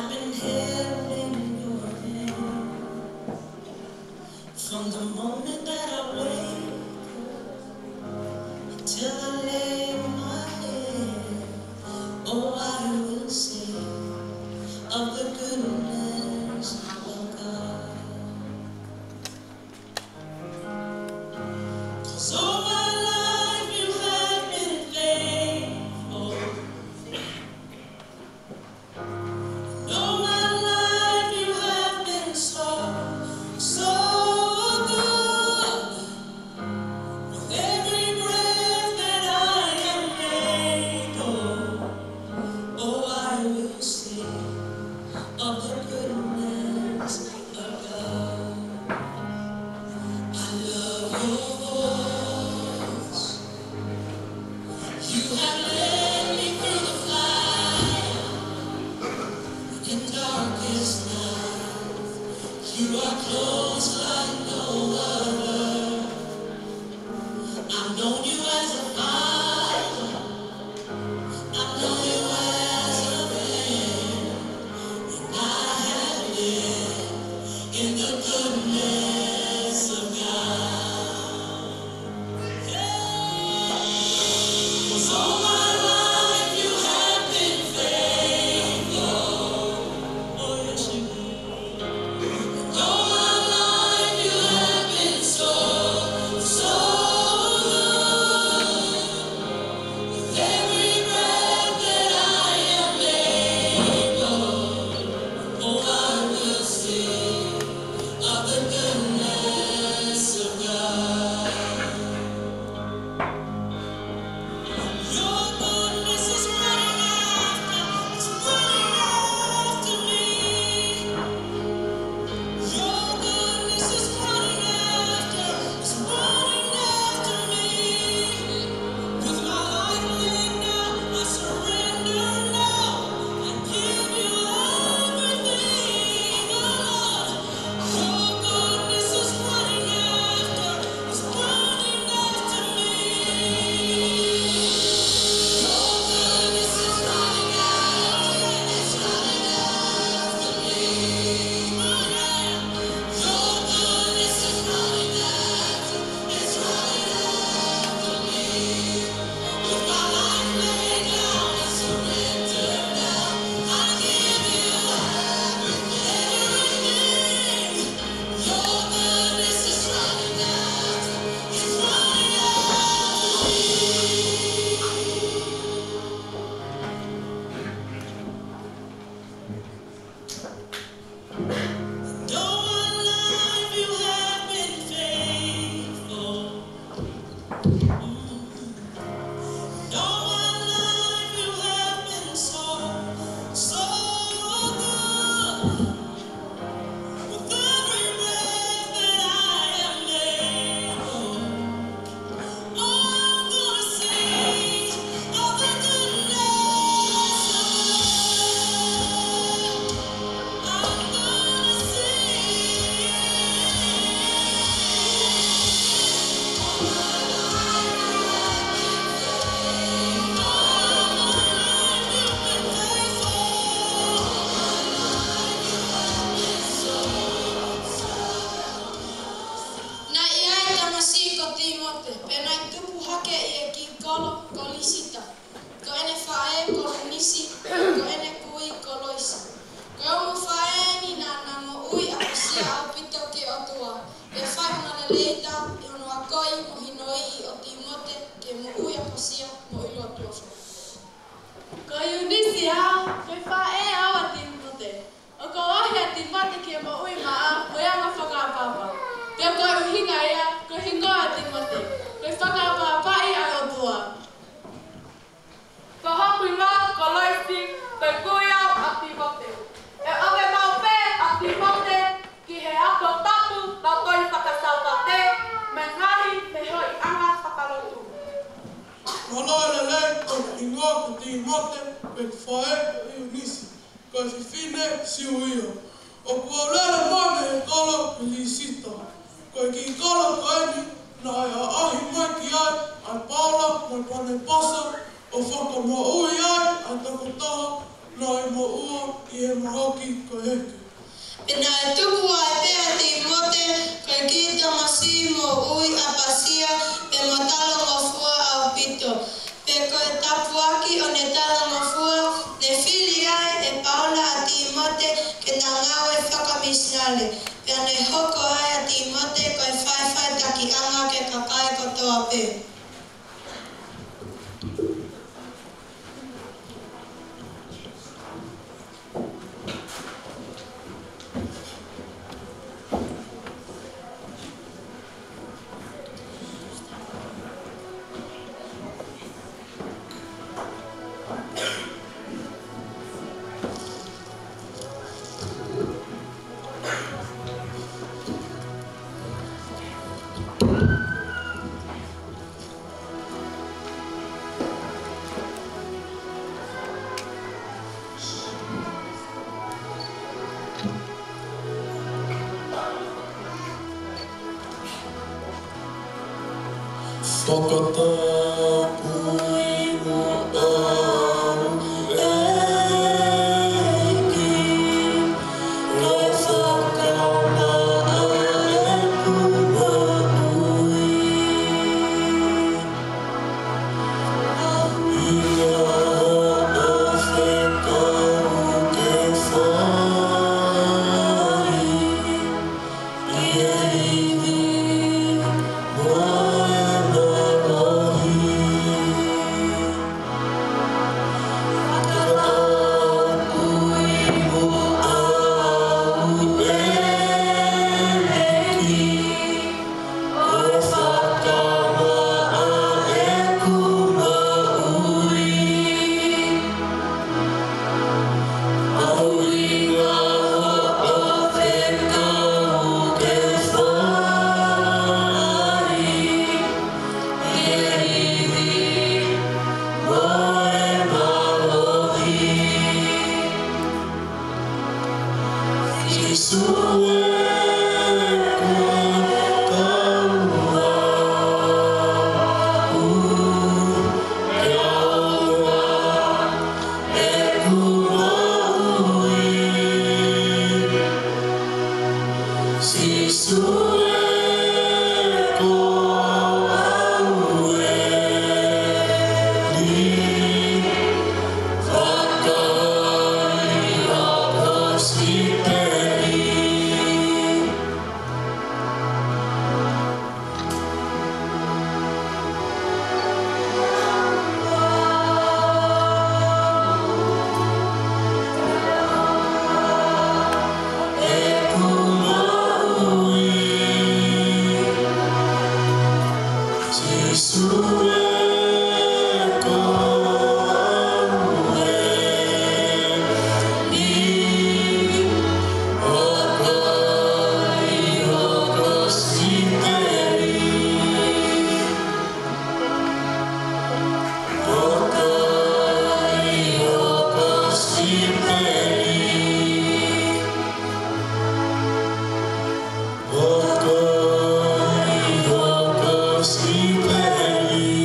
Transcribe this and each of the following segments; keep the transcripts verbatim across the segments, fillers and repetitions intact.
been held in your hand. From the moment that I wake up until I lay my head, oh, I will sing of the goodness of God. 'Cause all my life you have been faithful. And all my life you have been so, so good. With every breath that I am able, oh, I will sing of the goodness of God. I love your voice. You have led me through the fire and darkest night. You are close like no other. I've known you as a father. I've known you as a friend. And I have lived in the goodness of God. 'Cause all my life you have been faithful. Oh, yes, you have. And all my life you have been so, so good. With every breath that I am able, oh, I will sing of the goodness of God. Your goodness is running after, it's running after me. Your goodness is running after, it's running after me. With my life laid down, I surrender now. I give you everything, oh Lord. Your goodness is running after, it's running after me. Your goodness is running after, it's running after me. Oh, yeah. Your goodness is running after, it's running after me. With my life laid down, I surrender now. I give you everything, everything. Your goodness is running after, it's running after me. And all my life you have been faithful. Mm. And all my life you have been so, so good. With every breath that I am able, I'm gonna sing of the goodness of God. I'm gonna sing. All my life you have been faithful. All my life you've been faithful. All my life you have been so, so good. Naʻe ʻi ai e tamasiʻi ko Tīmote, pea naʻe tupu hake ʻi he kiʻi kolo ko Lisita. Ko ʻene faʻē ko Eunisi, ko ʻene kui ko Loisi. Ko e ongo faʻē ni naʻá na moʻui ʻapasia ʻaupito ki he ʻOtua, pea fai hono lelei taha ʻi hono akoʻi mo hinoiʻi ʻo Tīmote ke moʻui ʻapasia mo ʻilo tuʻa foki. Ko Eunisi au, ko e faʻē au ʻa Tīmote. ʻOku ou ʻohake ʻa Tīmote ki he moʻui maʻa, ko e anga fakaʻapaʻapa. Pea ko e ʻuhinga ia, ko e hingoa ʻo Tīmote, ko e fakaʻapaʻapaʻi ʻa e ʻOtua. Ko hoku hingoa ko Loisi, ko e kui au ʻa Tīmote. ʻE ʻoange maʻu pē ʻa Tīmote ki he ako tapu ʻo e tohi faka-Sāpate, mo e ngaahi feohiʻanga fakalotu. Mālō e lelei, ko hoku hingoa ko Tīmote, pea ko e faʻē ko Eunisi, ko e fefine Siu ia. ʻOku ou lele mai mei he kolo ko Lisita. Ko e kiʻi kolo ko eni naʻe ʻaʻahi mai ki ai ʻa Paula mo Pānepasa ʻo fakamoʻui ai ʻa e tokotaha Naʻe moʻua ʻi he mohoki ko Heke. Pea naʻe tupu ai pē ʻa Tīmote ko e kiʻi tamasiʻi moʻui ʻapasia pea mo talangofua ʻaupito. Pea ko e tāpuaki ʻo ʻene talangofua, ne fili ai ʻe Paula ʻa Tīmote ke na ngāue fakamisinale. Pea ne hoko ai ʻa Tīmote ko e faʻifaʻitakiʻanga ki he kakai kotoa pē. Fakatapui mo au ʻEiki, ʻo fakamaʻa ʻeku moʻui. ʻUhinga hoʻo fekau ke fai ʻi he ivi mo e mālohi. Fakatapui mo au ʻEiki, ʻo fakamaʻa ʻeku moʻui. ʻUhinga hoʻo fekau ke fai ʻi he ivi mo e mālohi. Sīsū ē, ko e kau au, ke aʻu ʻeku moʻui. Sīsū ē, ko au eni, vakai hoku sipeni.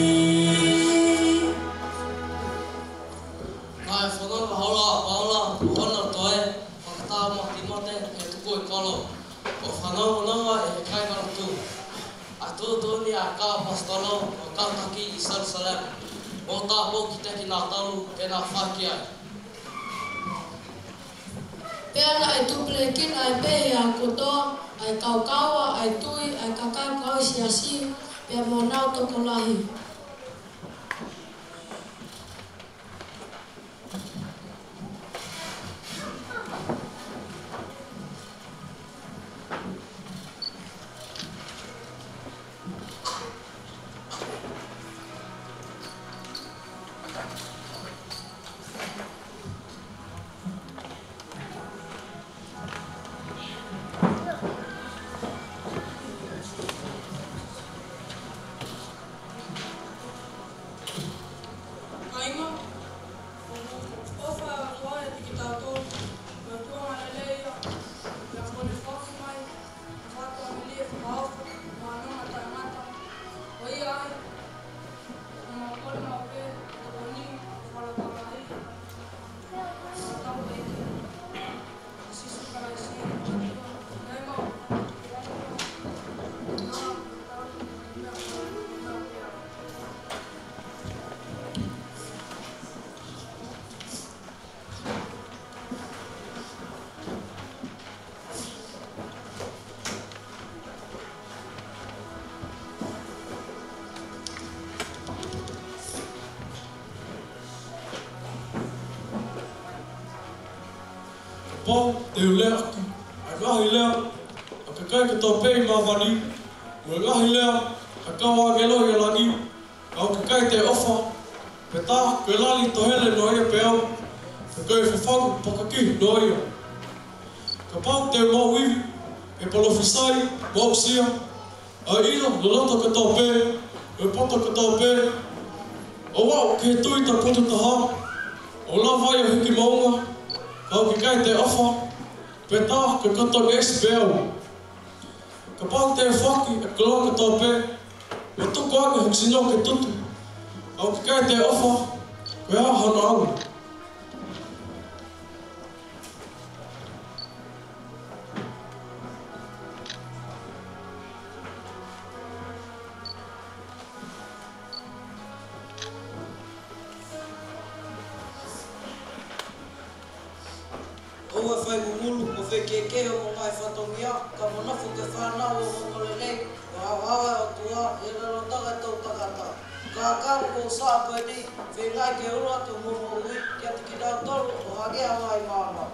Naʻe fanongo holo ʻa Paula ʻi hono toe fakatau mo Tīmote ki he tukui kolo. ʻO fanongonongo ʻi he kāingalotu ʻa e tuʻutuʻuni ʻa e kau ʻaposetolo mo e kau taki ʻi Selūsalema, mo tāpuakiʻi kinautolu ke nau fai ki ai. Pea naʻe tupulekina ai pē ʻe he ʻaho kotoa ʻa e kau kaua ʻa e tui ʻa e kakai kau siasi, pea mo honau tokolahi. Kapau te u lea ʻaki ʻa e ngaahi lea ʻa e kakai kotoa pē ʻi māmani, mo e ngaahi lea ʻa e kau ʻāngelo ʻi langi, ka ʻoku ʻikai te u ʻofa, pea tā ko e lali tohele noa ia pē au, pea ko e fafangu pākakihi noa ia. Kapau te u maʻu ivi ʻe palōfisai mo aʻusia, ʻa e ʻilo loloto kotoa pē ʻo e poto kotoa pē, ʻo aʻu ki he tui tāputu taha, ʻo lava ai ʻo hiki maʻunga, ka ʻoku ʻikai te u ʻofa, pea tā ko e koto ngeʻesi pē au. Kapau te u foaki ʻa e koloa kotoa pē, mo tuku ange hoku sino ke tutu, ka ʻoku ʻikai te u ʻofa, ko e hā hono ʻaonga? ʻOua ʻe fai mumulu mo fekehekehe hoʻomou ngaahi fatongia, ka mo nofo ko e fānau ʻo e ongoongolelei, ʻo e haohaoa ʻo e ʻOtua, ʻi he lelotaka ʻo e toʻutangata. Kākā, ʻoku ou sāʻa ko eni, feingaʻi ke u ʻuluaki ʻi hoʻomou moʻui, kiate kinautolu ʻo hangē ha ngaahi maama.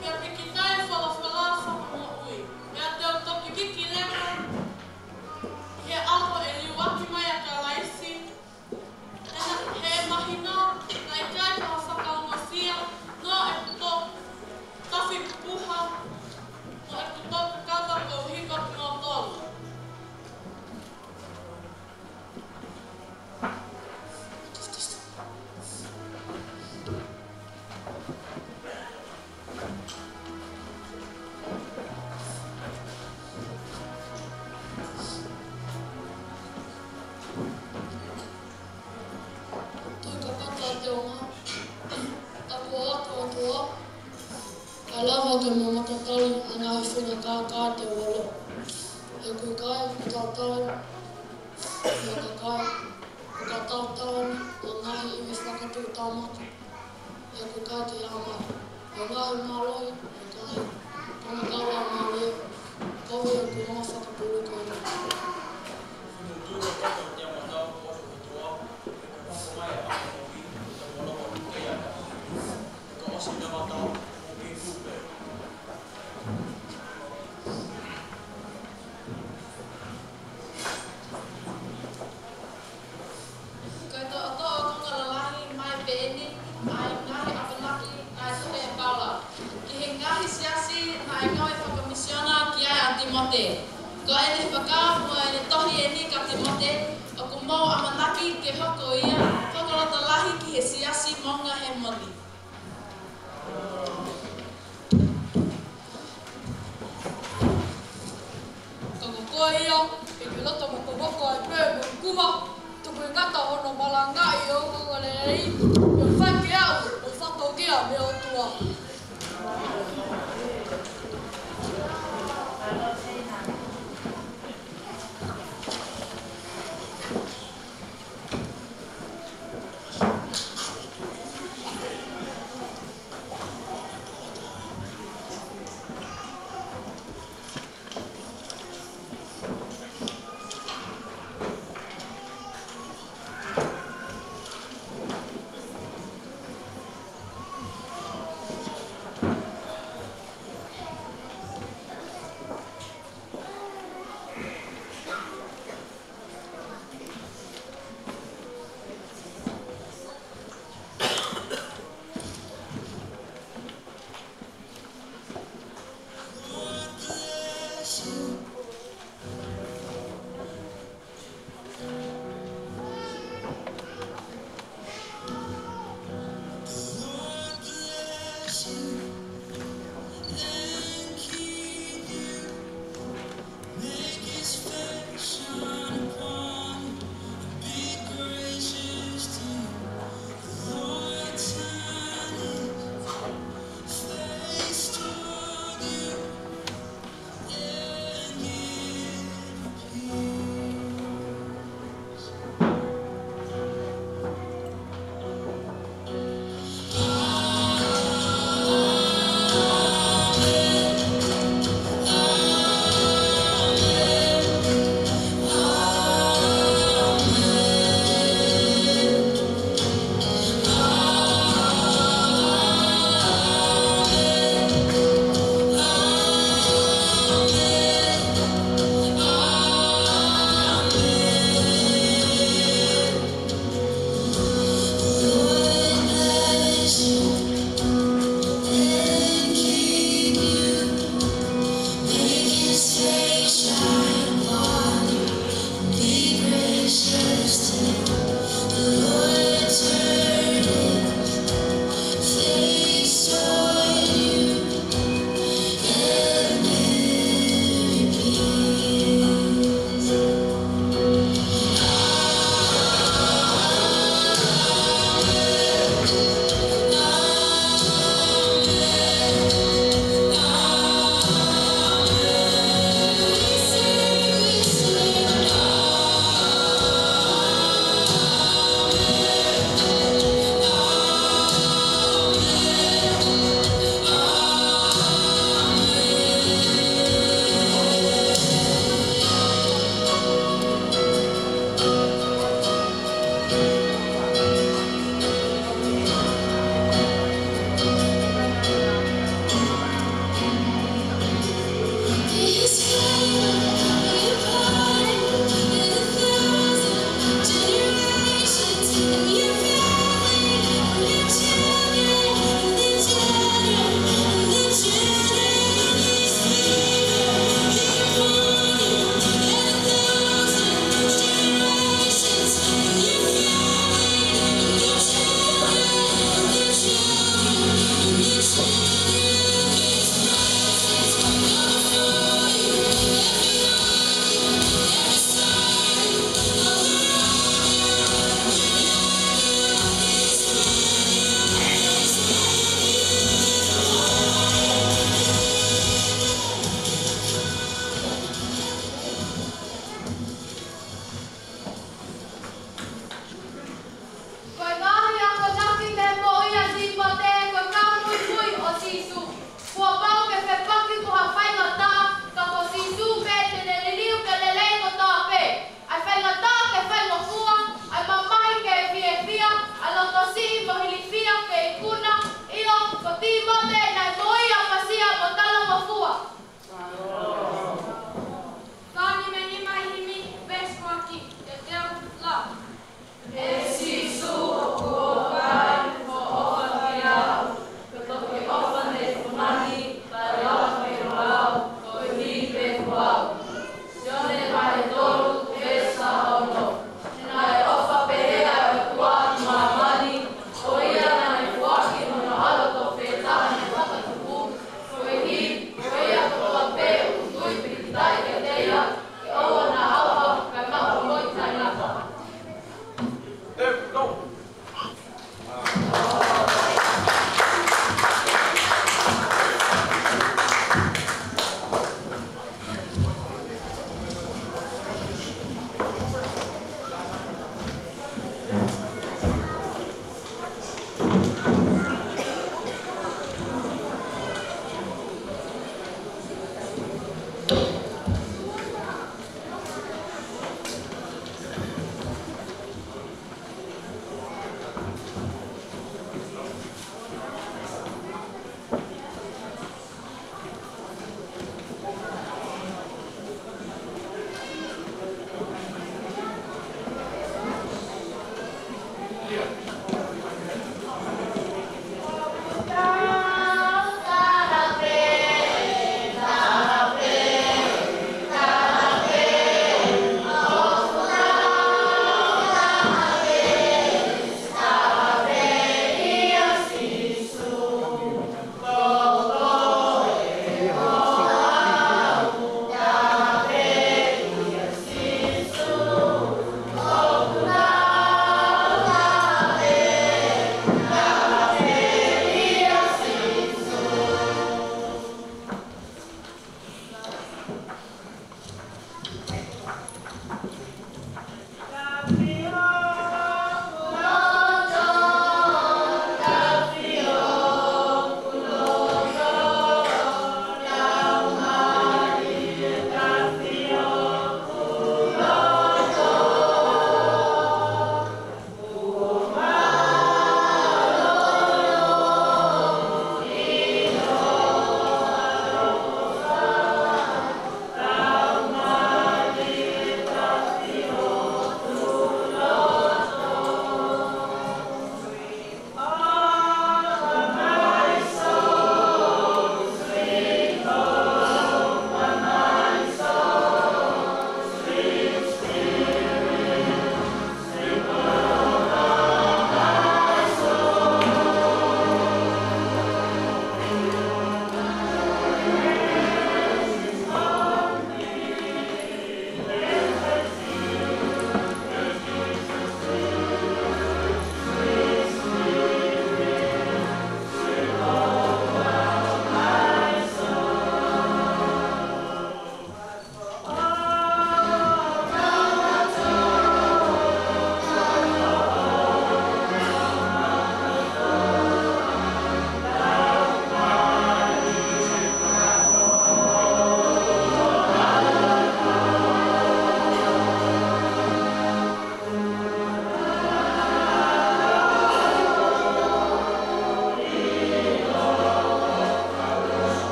Pea pikitai e folofola fakamoʻui, pea te u toki kiki leva ʻi he ʻaho ʻe liuaki mai ʻa Kalaisi, he na-, he mahino naʻe ʻikai ko ha fakaongosia, mo ʻeku toʻu tafi puha, mo ʻeku toʻu kava koeʻuhi ko kimoutolu. Tui ka pata te onga, tapu atu ʻOtua, kae lava ke mau matatali ʻa e ngaahi faʻahinga kākā te u ʻilo. He ʻoku ʻikai ke tautau ʻa e kakai, ʻo ka tautau ʻa e ngaahi ivi fakatuʻutāmaki, he ʻoku ʻikai ke ʻaonga. Ko e ngaahi mālohi, ko e ngaahi, ko e ngaahi mālohi, ko e ʻoku mau fakapulipuli. Ko e toʻotoʻo konga lalahi mai pē eni ʻa e ngaahi ʻamanaki naʻe tohi ʻe Paula ki he ngaahi siasi naʻe ngāue fakamisiona ki ai ʻa Timote. Ko ʻene fakaʻamu ʻene tohi eni kia Timote, ʻoku mau ʻamanaki ke hoko ia fakalotolahi ki he siasi moʻunga hēmoni. Ka ko koe ia, ʻe ke loto mokomoko ai pē mo e kuha, tuku ʻi ngata hono malangaʻi ʻo e ongoongolelei, ʻo fai ke aʻu ʻo fatongia mei he ʻOtua.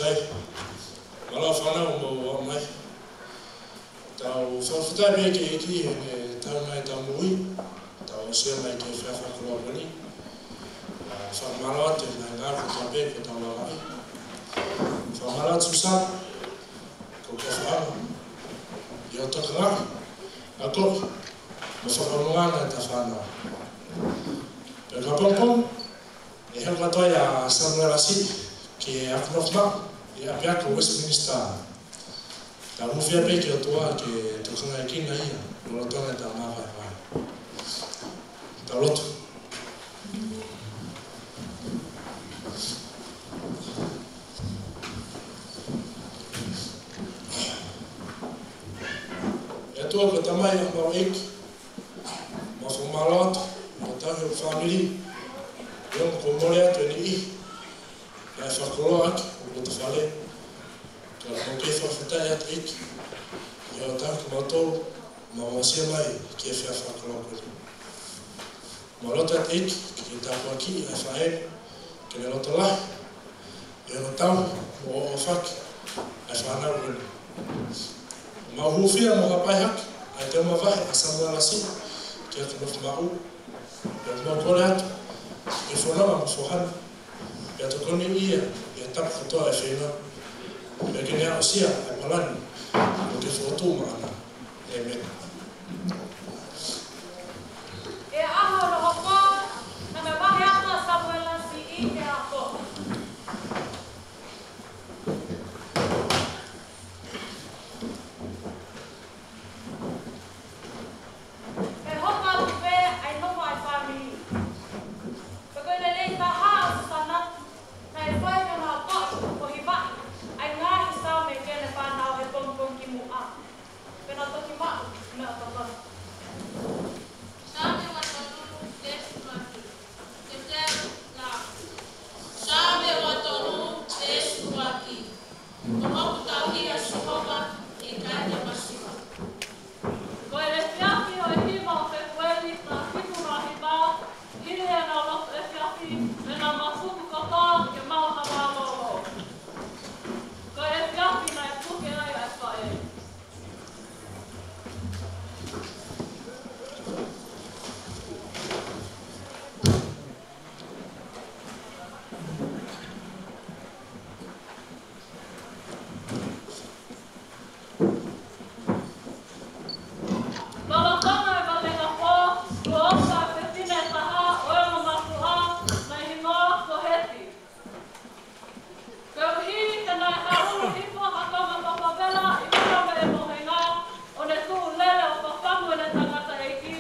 Mālō fānau ʻoku mou ō mai. Tau fakafetaʻi pē ki he ʻEiki he tau mai tau moʻui. Tau aʻusia mai ki he efiafi fakakoloa ko eni. Fakamālō atu he ngaahi ngāue kotoa pē kuo tau lavaʻi. Fakamālō atu Susana, ko e kau fānau. ʻI hoʻo tokangaʻi, akoʻi, mo fakaʻulungaanga ʻeta fānau. Pea ka pongipongi, ʻe hoko atu ai ʻa Samuela Siʻi ki he akonaki maʻu ʻi he ʻapiako Westminster. Tau hūfia pē ki he ʻOtua ke tokangaʻi kinaua ia, lolotonga ʻeta māvae. Tau lotu. ʻE ʻOtua ko e Tamai ʻa e mālō ʻEiki, mau fakamālō atu, mau tauhi hoʻo fāmili, ʻio mo e kau mole atu ʻi he niʻihi naʻe fakakoloa ʻaki hoʻo fale. Ka mau kei fakafetaʻi atu ʻEiki, ʻi hoʻo tauhi kimautolu, mau aʻusia mai ki he efiafi fakakoloa ko eni. Mau lotu atu ʻEiki, ke ke tāpuakiʻi ʻa e faʻē, ke ne loto lahi, ʻi hono tauhi mo ʻoʻofaki ʻa e fānau ko eni. Mau hūfia mo hapai hake ʻa e teu mavahe ʻa Samuela Siʻi ki he akonaki maʻu. Pea mau kole atu ke fononga mo Fohani, pea tokoni ia ʻi he tapu kotoa ʻo e feinga, pea ke ne aʻusia ʻa e palani ʻoku ke fokotuʻu maʻana. ʻĒmeni. ʻI he ʻaho hono hoko, naʻe vahe atu ʻa Samuela Siʻi ki he ako. ʻE hoko atu pē ʻa e nofo ʻa e fāmili. Pea ko e lelei taha ʻo Susana, naʻe fai ki hono akoʻi mo hivaʻi ʻa e ngaahi Saame ki heʻene fānau he pongipongi kimuʻa. Pea na toki maʻu ʻenau tokoni. Saame ua tolu, veesi ua ki. Ke teu lau. Saame ua tolu, veesi ua ki. Ko hoku tauhi ʻa Sihova, ʻe ʻikai te u masiva. Ko e efiafi ʻo e hiva ʻo Fēpueli, taha hiva hiva, hili ʻenau lotu efiafi, pea nau mafuku kotoa ke maʻu ha mālōlō. Ko e efiafi naʻe puke ai ʻa e faʻē. Lolotonga e valengafo, kuo ʻofa ʻa e fefine ʻe taha ʻo e ongo mātuʻa, naʻe hingoa ko Heti. Koeʻuhi he naʻe haʻulu hifo ha konga papa vela ʻi muʻa mei he mohenga, ʻo ne tuʻu lele ʻo fafangu ʻene tangataʻeiki,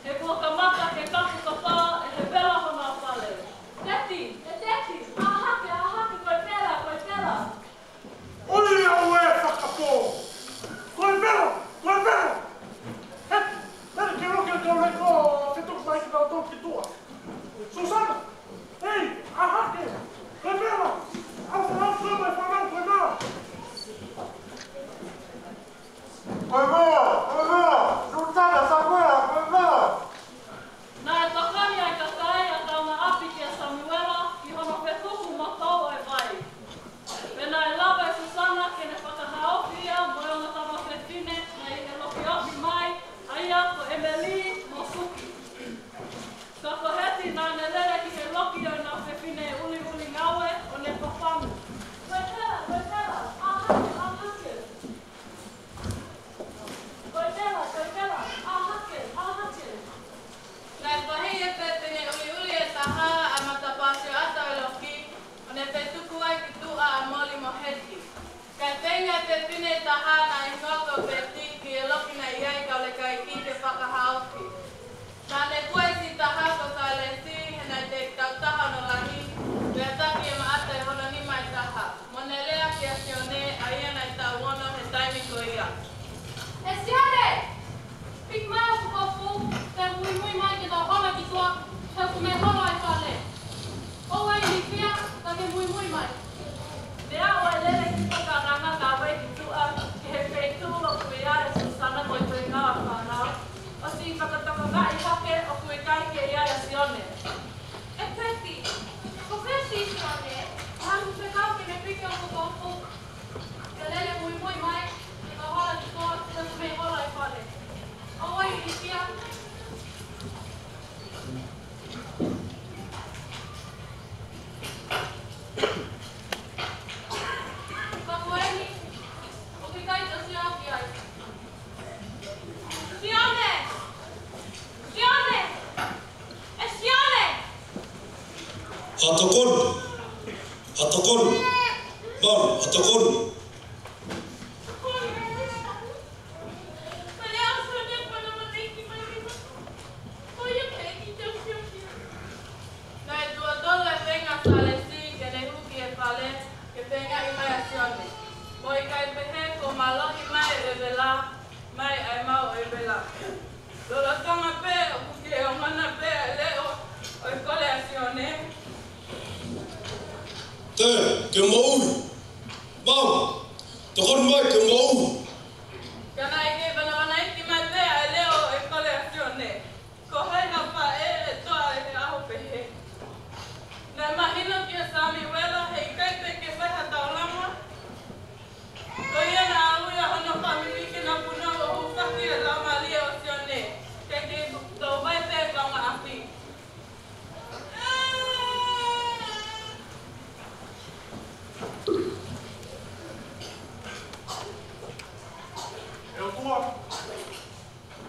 he kuo kamata ke kapu kotoa ʻe he vela honau fale. Teti, ʻe Teti, ʻā hake, ʻā hake, ko e vela, ko e vela. ʻOiauē fakapō. Ko e vela, ko e vela. Heti, lele ke loki ʻa e kau leka ʻo fetuku mai kinautolu ki tuʻa. Susana, ei, ʻā hake. Ko e vela. ʻAu, ʻalu ʻo sio mai e fānau, ko e vela. Ko e vela, ko e vela. Susana, Samuela, ko e vela. Naʻe tokoni ʻa e kakai ʻa e taungaʻapi kia Samuela ki hono fetuku motou ʻo e vai. Pea naʻe lava ʻe Susana ke ne fakahaofi ia mo e ongo tama fefine naʻe ʻiloʻilo mai, ʻa ia ko ʻEmeli mo Suki. Ka ko Heti naʻa ne lele ki he loki ʻo ʻenau fefine ʻuliʻuli ngāue ʻo ne fafangu. Ko e vela, ko e vela, ʻā hake, ʻā hake. Ko e vela, ko e vela, ʻā hake, ʻā hake. Naʻe pāhia ʻa e fefine ʻuliʻuli ʻe taha ʻa e matapā sioʻata ʻo e loki, ʻo ne fetuku ai ki tuʻa ʻa Moli mo Heti. Kae feinga ʻa e fefine ʻe taha naʻe hingoa ko Peti ki he loki naʻe ʻi ai e kau leka ʻeiki ke fakahaofi. Naʻa ne kua e siʻi taha ko Sailesi, he naʻe teʻeki tautaha hono lahi, pea taki e maʻata ʻi hono nima ʻe taha. Mo ne lea kia Sione, ʻa ia naʻe taʻu ono he taimi ko ia. ʻE Sione! Piki mai hoku kofu, pea muimui mai ke tau hola ki tuʻa, he ʻoku mei holo ʻa e fale. ʻOua ʻe ilifia, ka ke muimui mai. Pea ʻoua ʻe lele ki he pālangi kae ʻave ki tuʻa, ki he feituʻu ʻoku ʻi ai ʻa Susana mo e toenga ʻo e fānau. ʻOsi fakatokangaʻi hake ʻoku ʻikai ke ʻi ai ʻa Sione. ʻE Peti, ko Peti ʻa Sione, ʻoku ou fekau ke ne piki hoku kofu, Haʻa tokoni. Malu, haʻa tokoni. Naʻe tuʻo tolu e feinga ʻa Sālesi ke ne hū ki he fale ke feingaʻi mai ʻa Sione. Mo ʻikai pehē kuo mālohi mai ʻe Vela, mai ʻa e mau ʻo e Vela. Lolotonga pē ʻoku ke ongona pē ʻa e leʻo ʻo e kole ʻa Sione. Tē, ke moʻui. Mau, tokoni mai ke moʻui. Ka naʻe kei vanavanaiki mai pē ʻa e leʻo ʻo e kole ʻa Sione. Ko hai ha faʻē ʻe toa ʻi he ʻaho pehē? Naʻe mahino kia Samiuela heʻikai pē ke fai ha taulanga. Ko ia naʻa ui ʻa hono fāmili ke na punou ʻo hūfaki e laumālie ʻo Sione, ke kei tō vai pē kaungāʻapi. ʻE ʻOtua,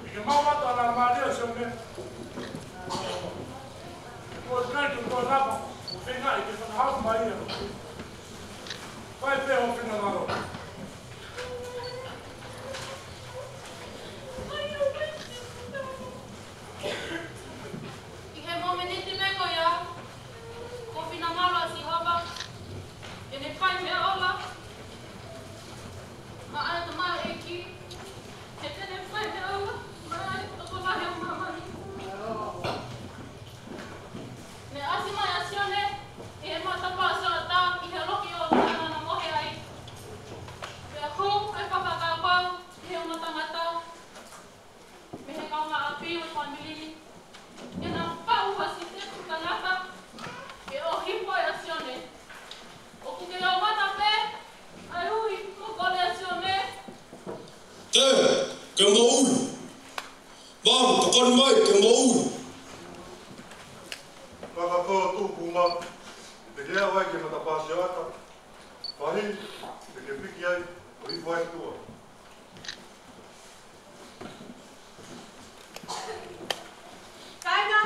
ʻi he mau atu ʻa e laumālie ʻo Sione, ko e kai tu ko lava, ʻo feingaʻi ke fakahaofi mai ia. Fai pē hoʻo finangalo. ʻI he momeniti pē ko ia, ko e finangalo ʻa Sihova ke ne fai meʻa ola maʻa e tamaioʻeiki, ke ne fai meʻa ola maʻa e tokolahi ʻo māmani. Ne ʻasi mai ʻa Sione ʻi he matapā sioʻata ʻi he loki ʻo Vela naʻa na mohe ai. Pea hū e fakakaukau ʻi he ongo tangata mei he kaungāʻapi ʻo e fāmili ni, ke na paʻu ha sitepu tangata ke ʻohifo ai ʻa Sione. ʻOku ke ongona pē ʻa e ui mo e kole ʻa Sione? Tē, ke moʻui. Mau, tokoni mai ke moʻui. Fakakō tupu ma, te ke aʻu ai ki he matapā sioʻata. Fahi, te ke piki ai, ʻo hifo ai ki tuʻa. Kāinga,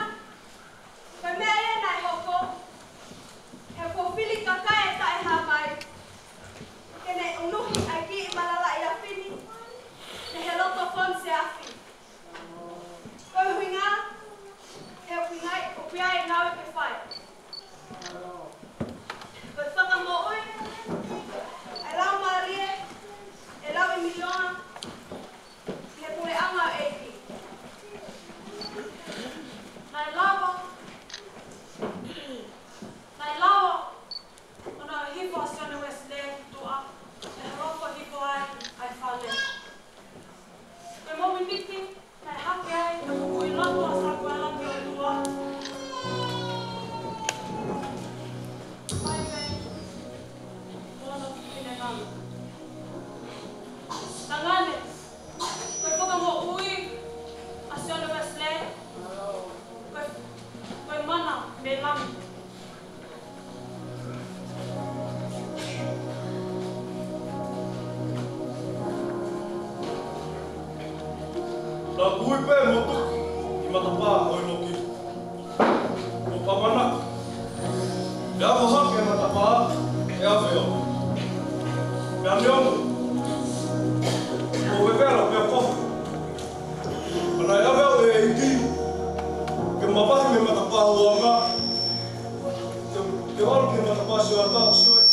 ko e meʻa ia naʻe hoko, he kuo fili kakai ʻe taʻehāmai ke ne unuhi ʻa e kiʻi malalaʻi afi ni mei he loto fonu seafi. Ko e ʻuhinga, he ʻuhinga ʻoku ʻi ai e ngāue ke fai. Ko e fakamoʻui ʻa e laumālie ʻe lauʻi miliona ʻi he puleʻanga ʻo e ʻEiki. Naʻe lava, naʻe lava ʻo ne hifo ʻa Sione Uesilē ki tuʻa, ʻi he hoko hifo ai ʻa e fale. Ko e momeniti naʻe hake ai ʻa e moʻui lotu ʻa Samiuela ki he ʻOtua. Fai pē mo hono finangalo. Tangane, ko e fakamoʻui ʻa Sione Uesilē, ko e, ko e mana mei langi. Naʻa ku ui pē mo tuku ʻi matapā ʻo e loki. Mo pamana. Pea mo hake matapā ʻe ʻave ʻo. Pea neongo ʻo vevela pea kofu. Pea naʻe ʻave au ʻe he ʻEiki ke mavahe mei matapā huanga, ke, ke ʻalu ki he matapā sioʻata ʻo sio ai.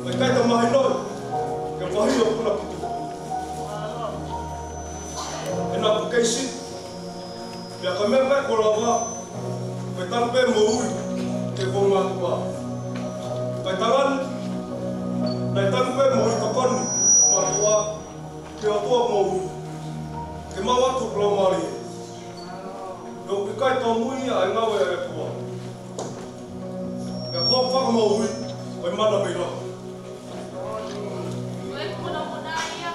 Naʻe ʻikai ke mahino ke fahi ʻo puna kutu. He naʻa ku kei siʻi. Pea ko e meʻa pē kuo lava, ko e tanu pē moʻui ke ʻoua mātuʻa. Ko e tangane, naʻe tanu pē moʻui tokoni mātuʻa ki he ʻOtua moʻui, ke maʻu atu hoku laumālie. He ʻoku ʻikai tōmui ia ʻa e ngāue ʻa e ʻOtua. Pea ko hoku fakamoʻui, ko e mana mei langi. Ko e kunakunaʻi ia.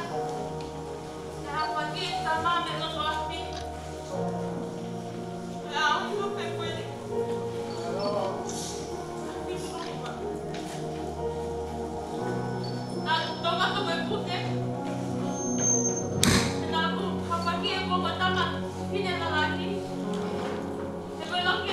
Naʻe hāpaki e tama mei loto afi. Naʻe ʻalu pē ko ē. Naʻe toka ko e puke. Naʻe hāpaki e koko tama fefine lalahi. He ko e loki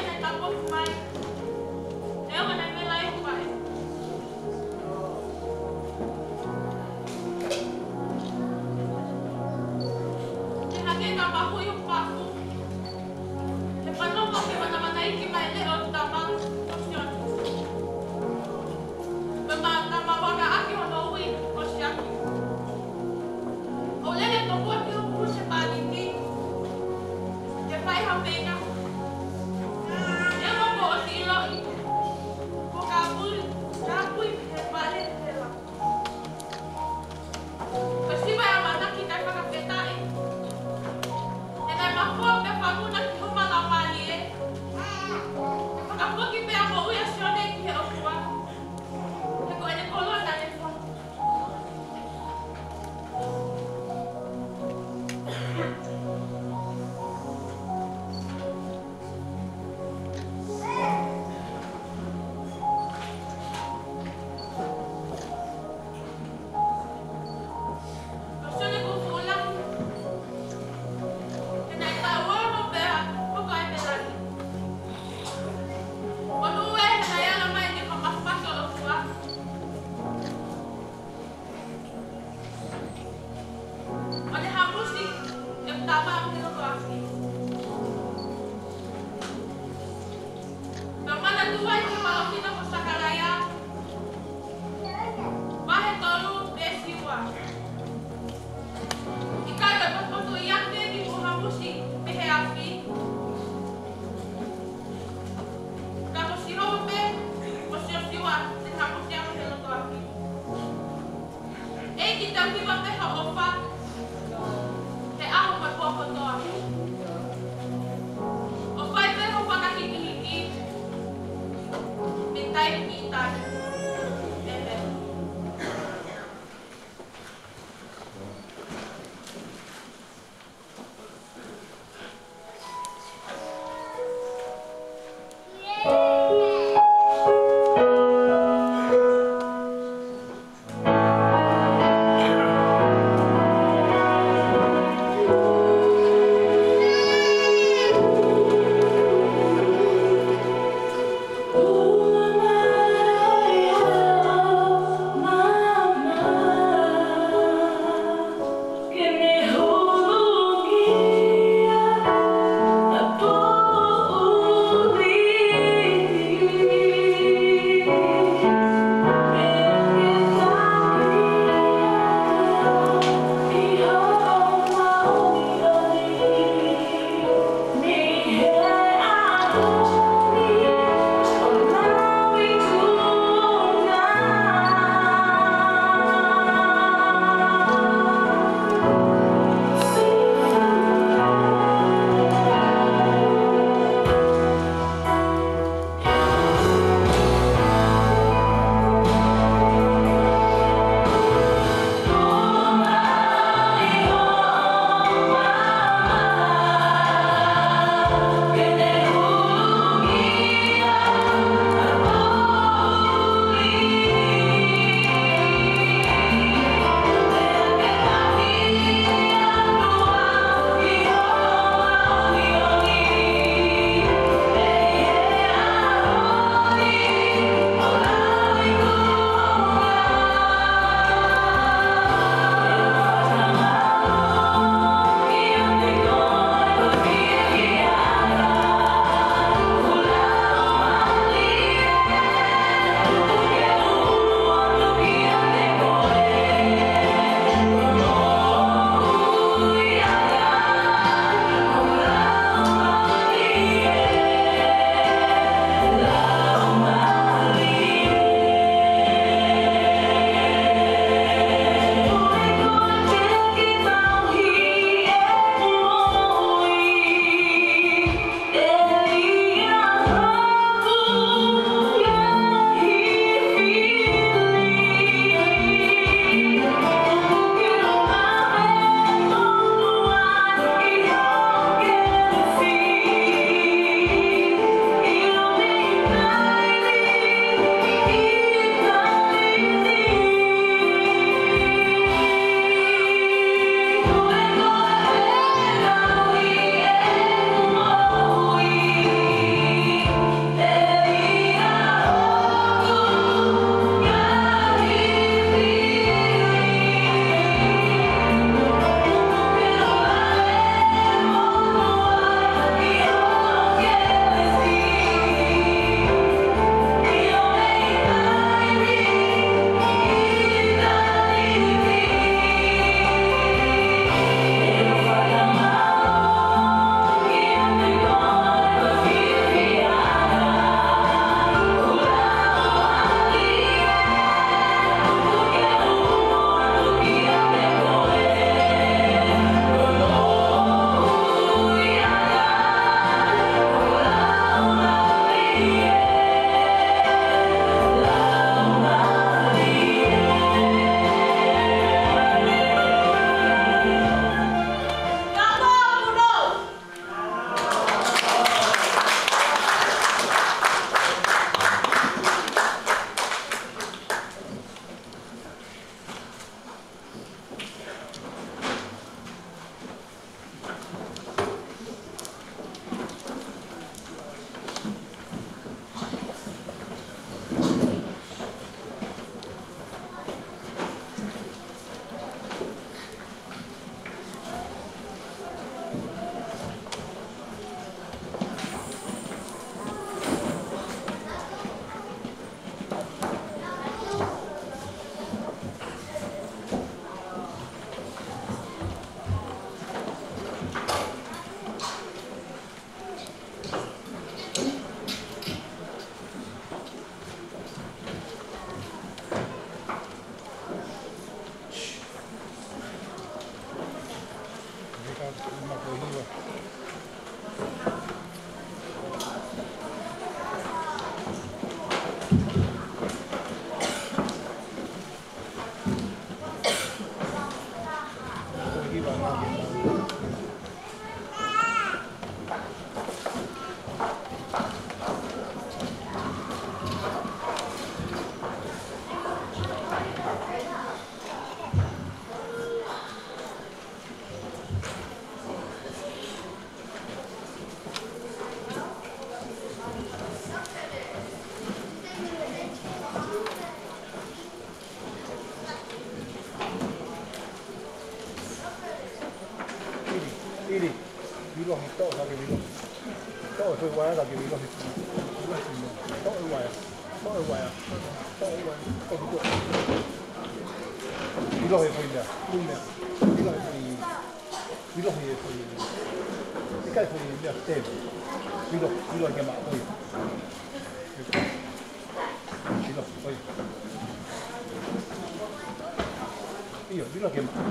Toʻo e uaea ka ke ʻiloʻi. Toʻo e uaea. Toʻo e uaea. Toʻo e uaea. Toʻo e uaea. Ko e tuʻu. ʻIloʻi e foʻi meʻa. Foʻi meʻa. ʻIloʻi e foʻi. ʻIloʻi e foʻi. ʻIkai foʻi meʻa te. ʻIloʻi, ʻiloʻi ke maʻu. ʻIloʻi, ʻiloʻi. ʻIo, ʻiloʻi ke maʻu.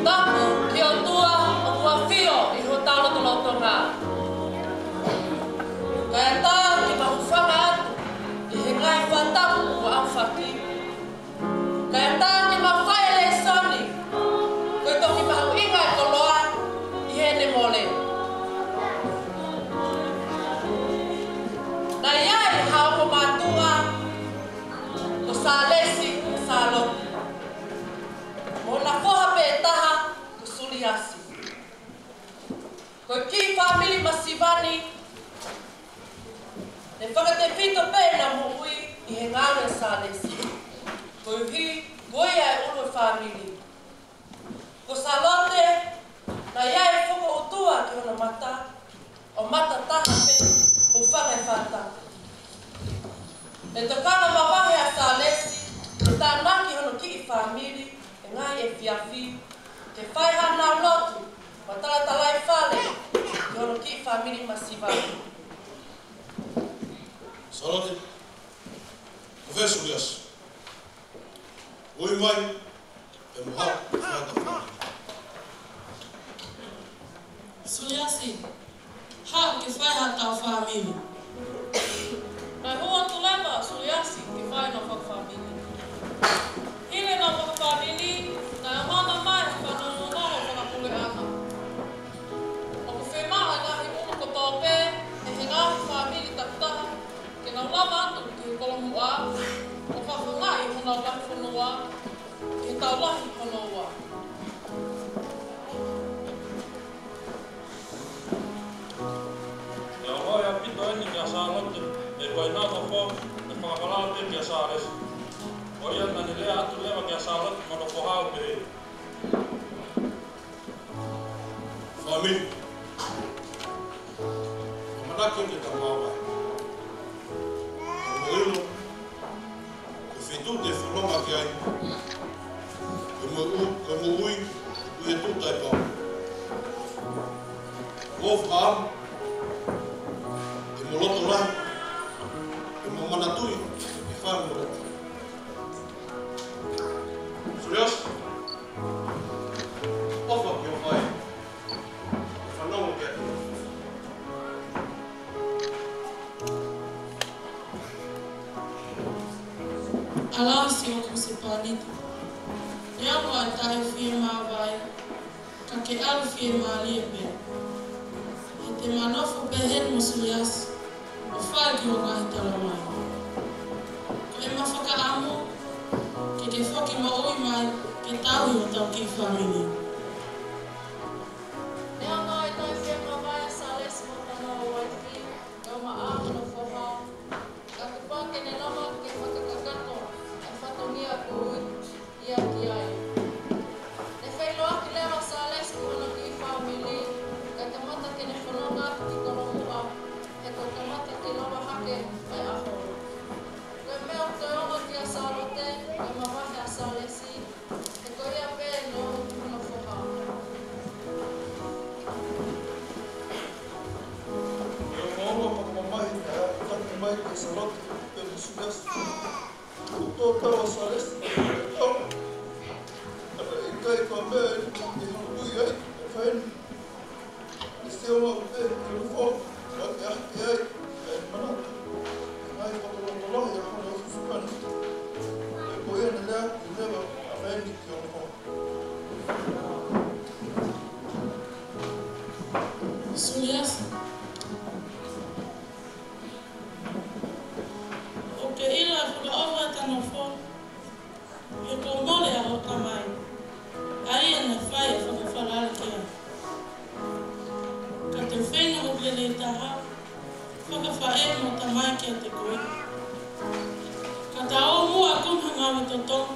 Tapu ki he ʻOtua ʻoku ʻafio ʻi hotau lotolotonga. Kae ʻatā ke mau hūfanga atu ʻi he ngaahi fakatapu kuo aofaki. Kae ʻatā ke mau fai e lēsoni, ko e toki mahuʻinga e koloa ʻi heʻene mole. Naʻe ʻi ai ha ongo mātuʻa ko Sālesi mo Sālote. Mo hona foha pē ʻe taha ko Suliasi. Ko e kiʻi fāmili masiva ni, ne fakatefito pē ʻena moʻui ʻi he ngāue ʻa Sālesi. Koeʻuhi, ko ia e ʻulu e fāmili. Ko Sālote, naʻe ʻi ai e fokoutua ki hono mata, ʻo mata taha pē, ʻo fanga e fata. Ne tokanga mavahe ʻa Sālesi, ke tānaki hono kiʻi fāmili, ʻi he ngaahi efiafi, ke fai haʻanau lotu, mo talatalai fale, ki hono kiʻi fāmili masiva. Sālote, ko fē Suliasi? Ui mai, pea mo haʻu, fai haʻatau fāmili. Suliasi, haʻu ke fai haʻatau fāmili. Naʻe hū atu leva ʻa Suliasi ke fai ʻenau fakafāmili. Hili ʻenau fakafāmili, naʻe ʻomai mai ha fanongonongo fakapuleʻanga. ʻOku fiemaʻu e ngaahi ʻulu kotoa pē ʻe he ngaahi fāmili takitaha ke nau lava atu ki he kolomuʻa, ʻo fakafofongaʻi honau vahefonua, ʻi he taʻu lahi hono ua. ʻE ʻaonga ʻaupito eni kia Sālote, he ko ʻenau nofo, ʻe fakapalala pē kia Sālesi. Ko ia naʻa ne lea atu leva kia Sālote mo hono foha ʻo pehē: Fāmili, ʻamanaki ke ta maʻu ai. Ko e ʻilo, ko e feituʻu te u fononga ki ai, ko e moʻu-, ko e moʻui, ʻoku ʻi he tuʻu taʻepau. Ko e fāmili, ke mo loto lahi, ke mo manatuʻi, ke fai mo loto. Suliasi, ʻofa ke ʻofa ai. Fanongo ki ai. ʻAlā, siʻoku husepāniti. Neongo ʻa e taʻefiemāvae, ka ke ʻalu fiemālie pē. He te ma nofo pē heni mo Suliasi, ʻo fai ki hoʻo ngaahi talamai. Ko ʻema fakaʻamu ke ke foki moʻui mai ke tauhi hotau kiʻi fāmili. Neongo e taʻefiemāvae ʻa Sālesi mo hono uaifi, ʻe ʻomaʻā hono foha, ka kuo pau ke ne lava ke fakakakato e fatongia kuo ui ia ki ai. Ne feʻiloaki leva ʻa Sālesi ki Sālote, pea mo Suliasi. Ko e tau ʻa Sālote, ko e tau. Ka ʻikai ko e meʻa eni ke hanga ʻo ui ai, e faʻē ni. ʻE sio maʻu pē ki he nofo, ka ke ʻaʻahi ai, e manatu. Ngaahi fakalotolahi ʻa hono ʻusuʻusu ni. Pea ko ia naʻe lea, ʻe leva, ʻa e faʻē ni ki hono hoa. Suliasi. ʻOku ke ʻilo ʻa e fakaʻofa ʻa e tanofo, he kuo mole ʻa hoʻo tamai, ʻa ia naʻe fai ʻa e fakafalala ki ai. Ka te u feinga hoku lelei taha, fakafaʻē mo tamai kiate koe. Ka ta ō muʻa ʻo kumi ha ngāue totonu,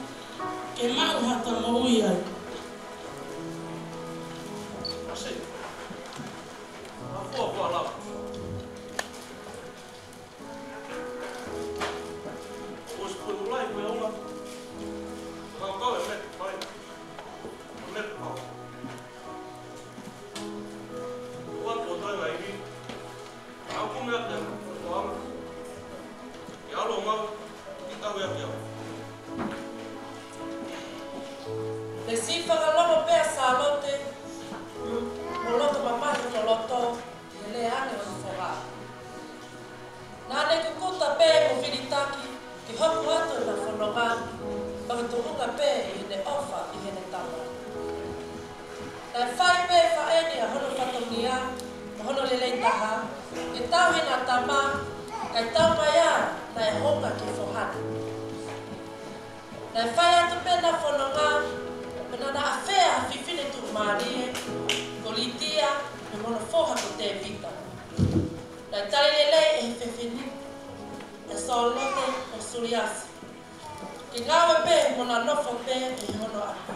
ke maʻu haʻata moʻui ai. Masi. Mafuaʻi lava. ʻOsi pē ʻulai pē ʻula. Ka kau e meʻa pai. E meʻa pau. ʻUa pō tai ngai ni. Au kumi atu e toanga. ʻE ʻalu ʻo maʻu, ke tau ia ki au. Pea siʻi fakalongo pē ʻa Sālote, mo loto mamahi hono loto, ʻi he lea ange ʻo hono foha. Naʻa ne kukuta pē mo vilitaki, ke hoko atu ʻena fononga, makatuʻunga pē ʻi heʻene ʻofa ʻi heʻene tama. Naʻe fai pē ʻe he faʻē ni ʻa hono fatongia, mo hono lelei taha, ke tauhi ʻena tama, kae tau mai ā, naʻe hounga ki he foha ni. Naʻe fai atu pē ʻena fononga, pea naʻa na ʻafea ha fefine tuʻumālie, ko Litia, pea mo hono foha ko Tēvita. Naʻe tali lelei ʻe he fefine, ʻe Sālote mo Suliasi. Ke ngāue pē mo na nofo pē ʻi hono ʻapi.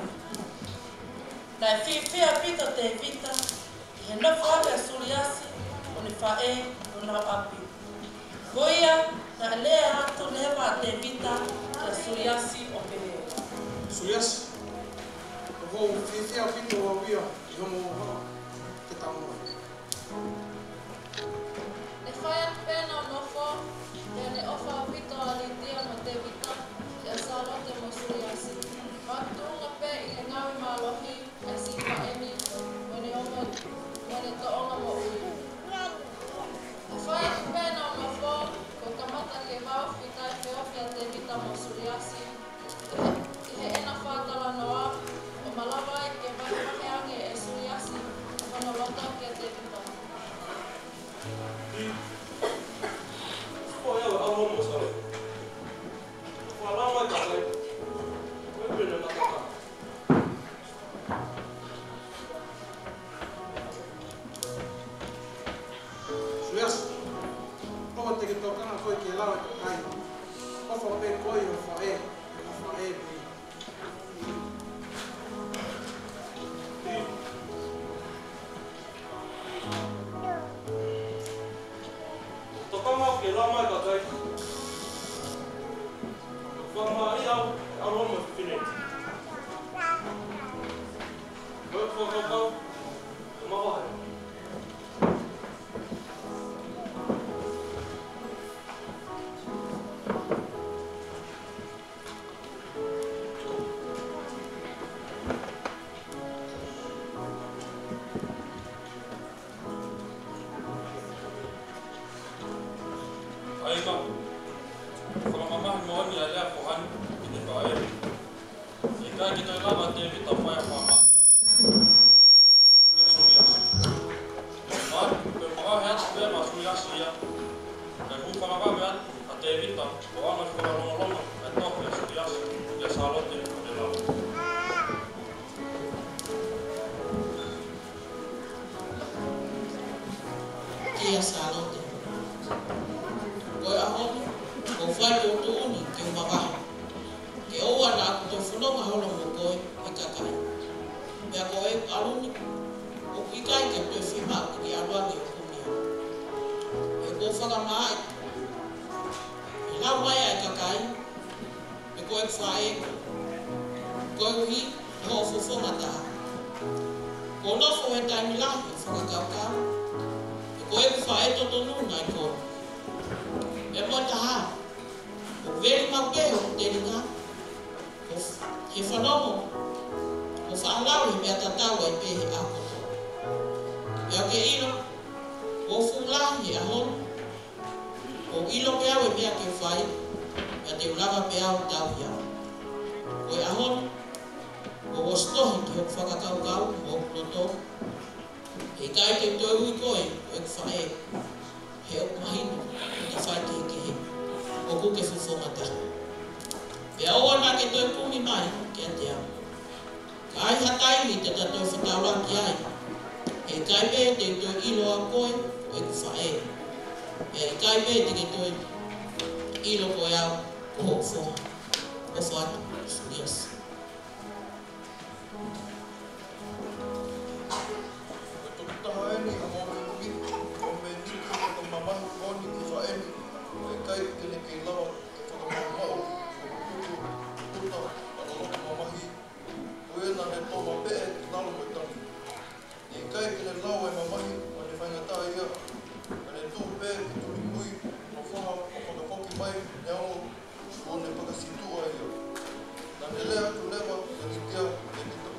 Naʻe fiefia ʻaupito ʻa Tēvita ʻi he nofo ʻa Suliasi mo ʻene faʻē ʻi honau ʻapi. Ko ia, naʻe lea atu leva ʻa Tēvita kia Suliasi ʻo pehē. Suliasi, ʻoku ou fiefia ʻaupito au ia ʻi hoʻomo ō ke tau nofo. ʻE fai atu pē ʻenau nofo, pea ne ʻofa ʻaupito ʻa Litia mo Tēvita, kia Sālote mo Suliasi. Makatuʻunga pē ʻi he ngāue mālohi ʻa e siʻi faʻē ni, mo ʻene ongo, mo ʻene tōʻonga moʻui. ʻE fai atu pē ʻenau nofo, kuo kamata ke vāofi taʻefeofi ʻa Tēvita mo Suliasi, ʻi he, ʻi heʻena fakatalanoa, ʻo malava ai ke vahevahe ange ʻe Suliasi hono loto kia Tēvita. Ko ia ʻa e ʻaho mo sa. Ko e lama i kakai. Ko e pene mataka. Suliasi, ʻoua te ke tokanga koe ki he lao ʻa e kakai. ʻOfa pē koe ʻi ho faʻē, ʻi ho faʻē pē. Tokanga ki he lama i kakai. Fakamālō au, ʻalu mo e fefine. Ko e fakakaukau, ʻe mavahe. ʻAi ka, fakamamahi moʻoni ʻa e lea ko eni ki he faʻē. ʻIkai ke toe lava ʻa Tēvita ʻo fai ha fakamālō. Kia Suliasi. Pea, pea mavahe atu pē ʻa Suliasi ia. Pea hū fakavave atu ʻa Tēvita, ʻo ʻalu ʻo fakalongolongo ʻa e tohi ʻa Suliasi kia Sālote ʻo ne lau. Kia Sālote. Ko e ʻaho ni, kuo u fai tuʻutuʻuni ke u mavahe. Ke ʻoua naʻa ku toe fononga holo mo koe ʻi he kakai. Pea ko e ʻalu ni, ʻoku ʻikai ke u toe fiemaʻu ke ke ʻalu ange ʻo kumi au. He kuo u fakamaaʻi, ʻe lau mai ʻa e kakai, pe ko e faʻē koe. Koeʻuhi ko hoʻo fofonga taha. Kuo u nofo he taimi lahi ʻo fakakaukau, pe ko e faʻē totonu nai koe. Pea mo ʻOku veli maʻu pē hoku telinga, ʻo f-, he fanongo, ʻo faʻa lau e meʻa tatau ai pē he ʻaho kotoa. Pea ke ʻilo, ʻoku fuʻu lahi he ʻaho ni, ʻoku ʻilo pē au e meʻa ke fai, pea te u lava pē au ʻo tauhi au. Ko e ʻaho ni, ʻoku ʻosi tohi ki hoku fakakaukau mo hoku loto, heʻikai te u toe ui koe ko ʻeku faʻē, he ʻoku mahino ʻoku ke faikehekehe, ʻoku ke fofonga tahi. Pea ʻoua naʻa ke toe kumi mai kiate au. Ka ai ha taimi te ta toe fetaulaki ai, heʻikai pē te u toe ʻilo au koe ko ʻeku faʻē, pea ʻikai pē te ke toe ʻilo koe au ko hoku foha. ʻOfa atu, Suliasi. Ko e toki taha eni ʻa e ngaahi mīniti, ʻo e mīniti ʻo e mamahi ko eni ki he faʻē ni, ʻo ʻikai te ne kei lava ʻo fakamaʻumaʻu, ʻo putu, puta, ʻa e loloto mamahi, ko ia naʻa ne tō mapeʻe ki lalo mo e tangi. ʻIkai ke ne lau e mamahi, ʻo ne faingataʻaʻia, ʻo ne tuʻu pē ki tuli mui, ʻo foha, ʻo fakafoki mai, neongo, ʻo ne pakasituʻa ia. Naʻa ne lea atu leva kia Litia, Tēvita.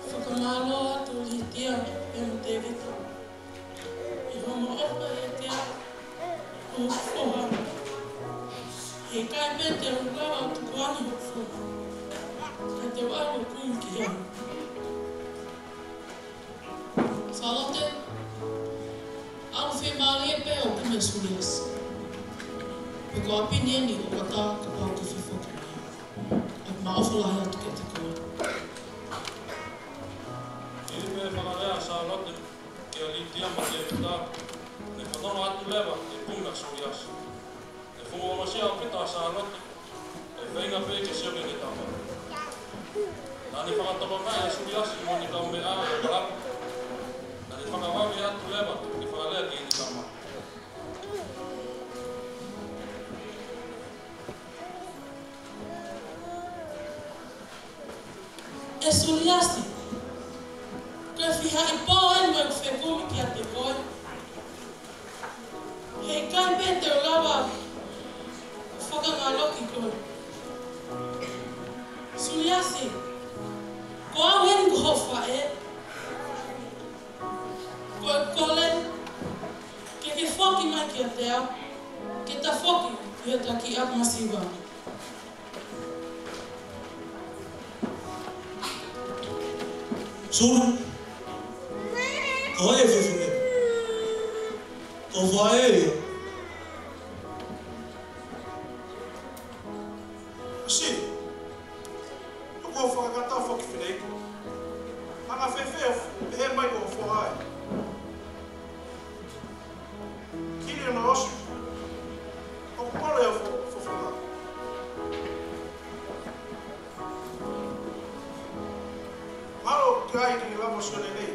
Fakamālō atu Litia, pea mo Tēvita. ʻI hoʻomo ʻofa ʻiate au, hoku foha. Heʻikai pē te u lava ʻo tukuange hoku foha. Ka te u ʻalu ʻo kumi ki ai. Sālote, ʻalu fiemālie pē ʻo kumi ʻa Suliasi. He ko ʻapi ni eni ʻo kata kapau ʻoku ke fie foki mai. ʻOku mau ʻofa lahi atu kiate koe. ʻI he fakalea ʻa Sālote kia Litia mo Tēvita, ne fanongo atu leva ki he kumi ʻa Suliasi. Ne fuʻu ongosia ʻaupito ʻa Sālote, ʻo feinga pē ke sio ki heʻene tama. Naʻa ne fakatokanga ʻa Suliasi mo ʻene kaumeʻa ʻo kalapu. Naʻa ne fakavave atu leva ke fakalea ki heʻene tama. ʻE Suliasi, ko e fiha ʻi pō eni ʻeku fekumi kiate koe. Heʻikai pē te u lava ʻo fakangaloki koe. Suliasi, ko au eni ko hoʻo faʻē. Ko e kole, ke ke foki mai kiate au, ke ta foki ki hota kiʻi ʻapi masiva. Sulu. Ko e fefine. Ko e faʻē ia. Sī. Tuku hoʻo fakakata foki fine iku. Anga fēfē ʻo pehē mai ko hoʻo foha ē? Kili ʻo ʻosi. ʻOku pole ʻa fo-, fofonga. Mālō ki ai ke lava ʻo sio lelei.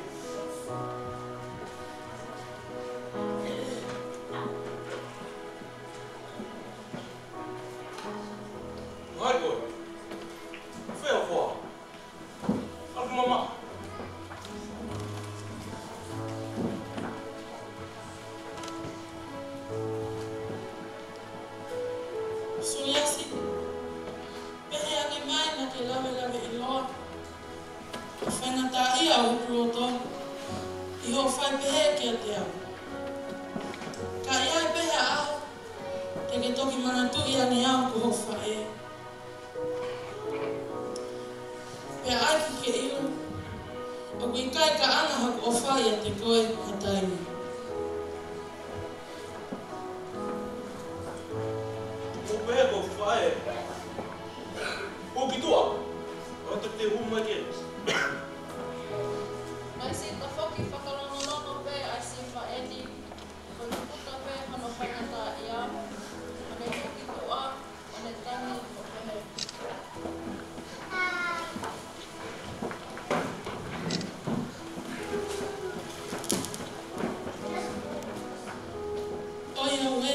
Hai koe. Fē hoʻo foha? ʻAlu mamaʻo. Suliasi, pehē ange mai naʻa ke lavelaveʻiloa. Faingataʻaʻia hoku loto ʻi hoʻo fai pehē kiate au. Ka ʻe ʻi ai pē ha ʻaho te ke toki manatuʻi ange au ko hoʻo faʻē. Pea ʻai ke ke ʻilo, ʻoku ʻikai kaʻanga haku ʻofa ʻiate koe ha taimi. ʻOku pehē ko hoʻo faʻē. ʻOku ki tuʻa. ʻOku te hū mai ke. Mai si ta foki fakalongolongo pē ʻa si faʻē ni. Ko e puta pē hono faingataʻaʻia. Ko e puta pē. ʻOiauē,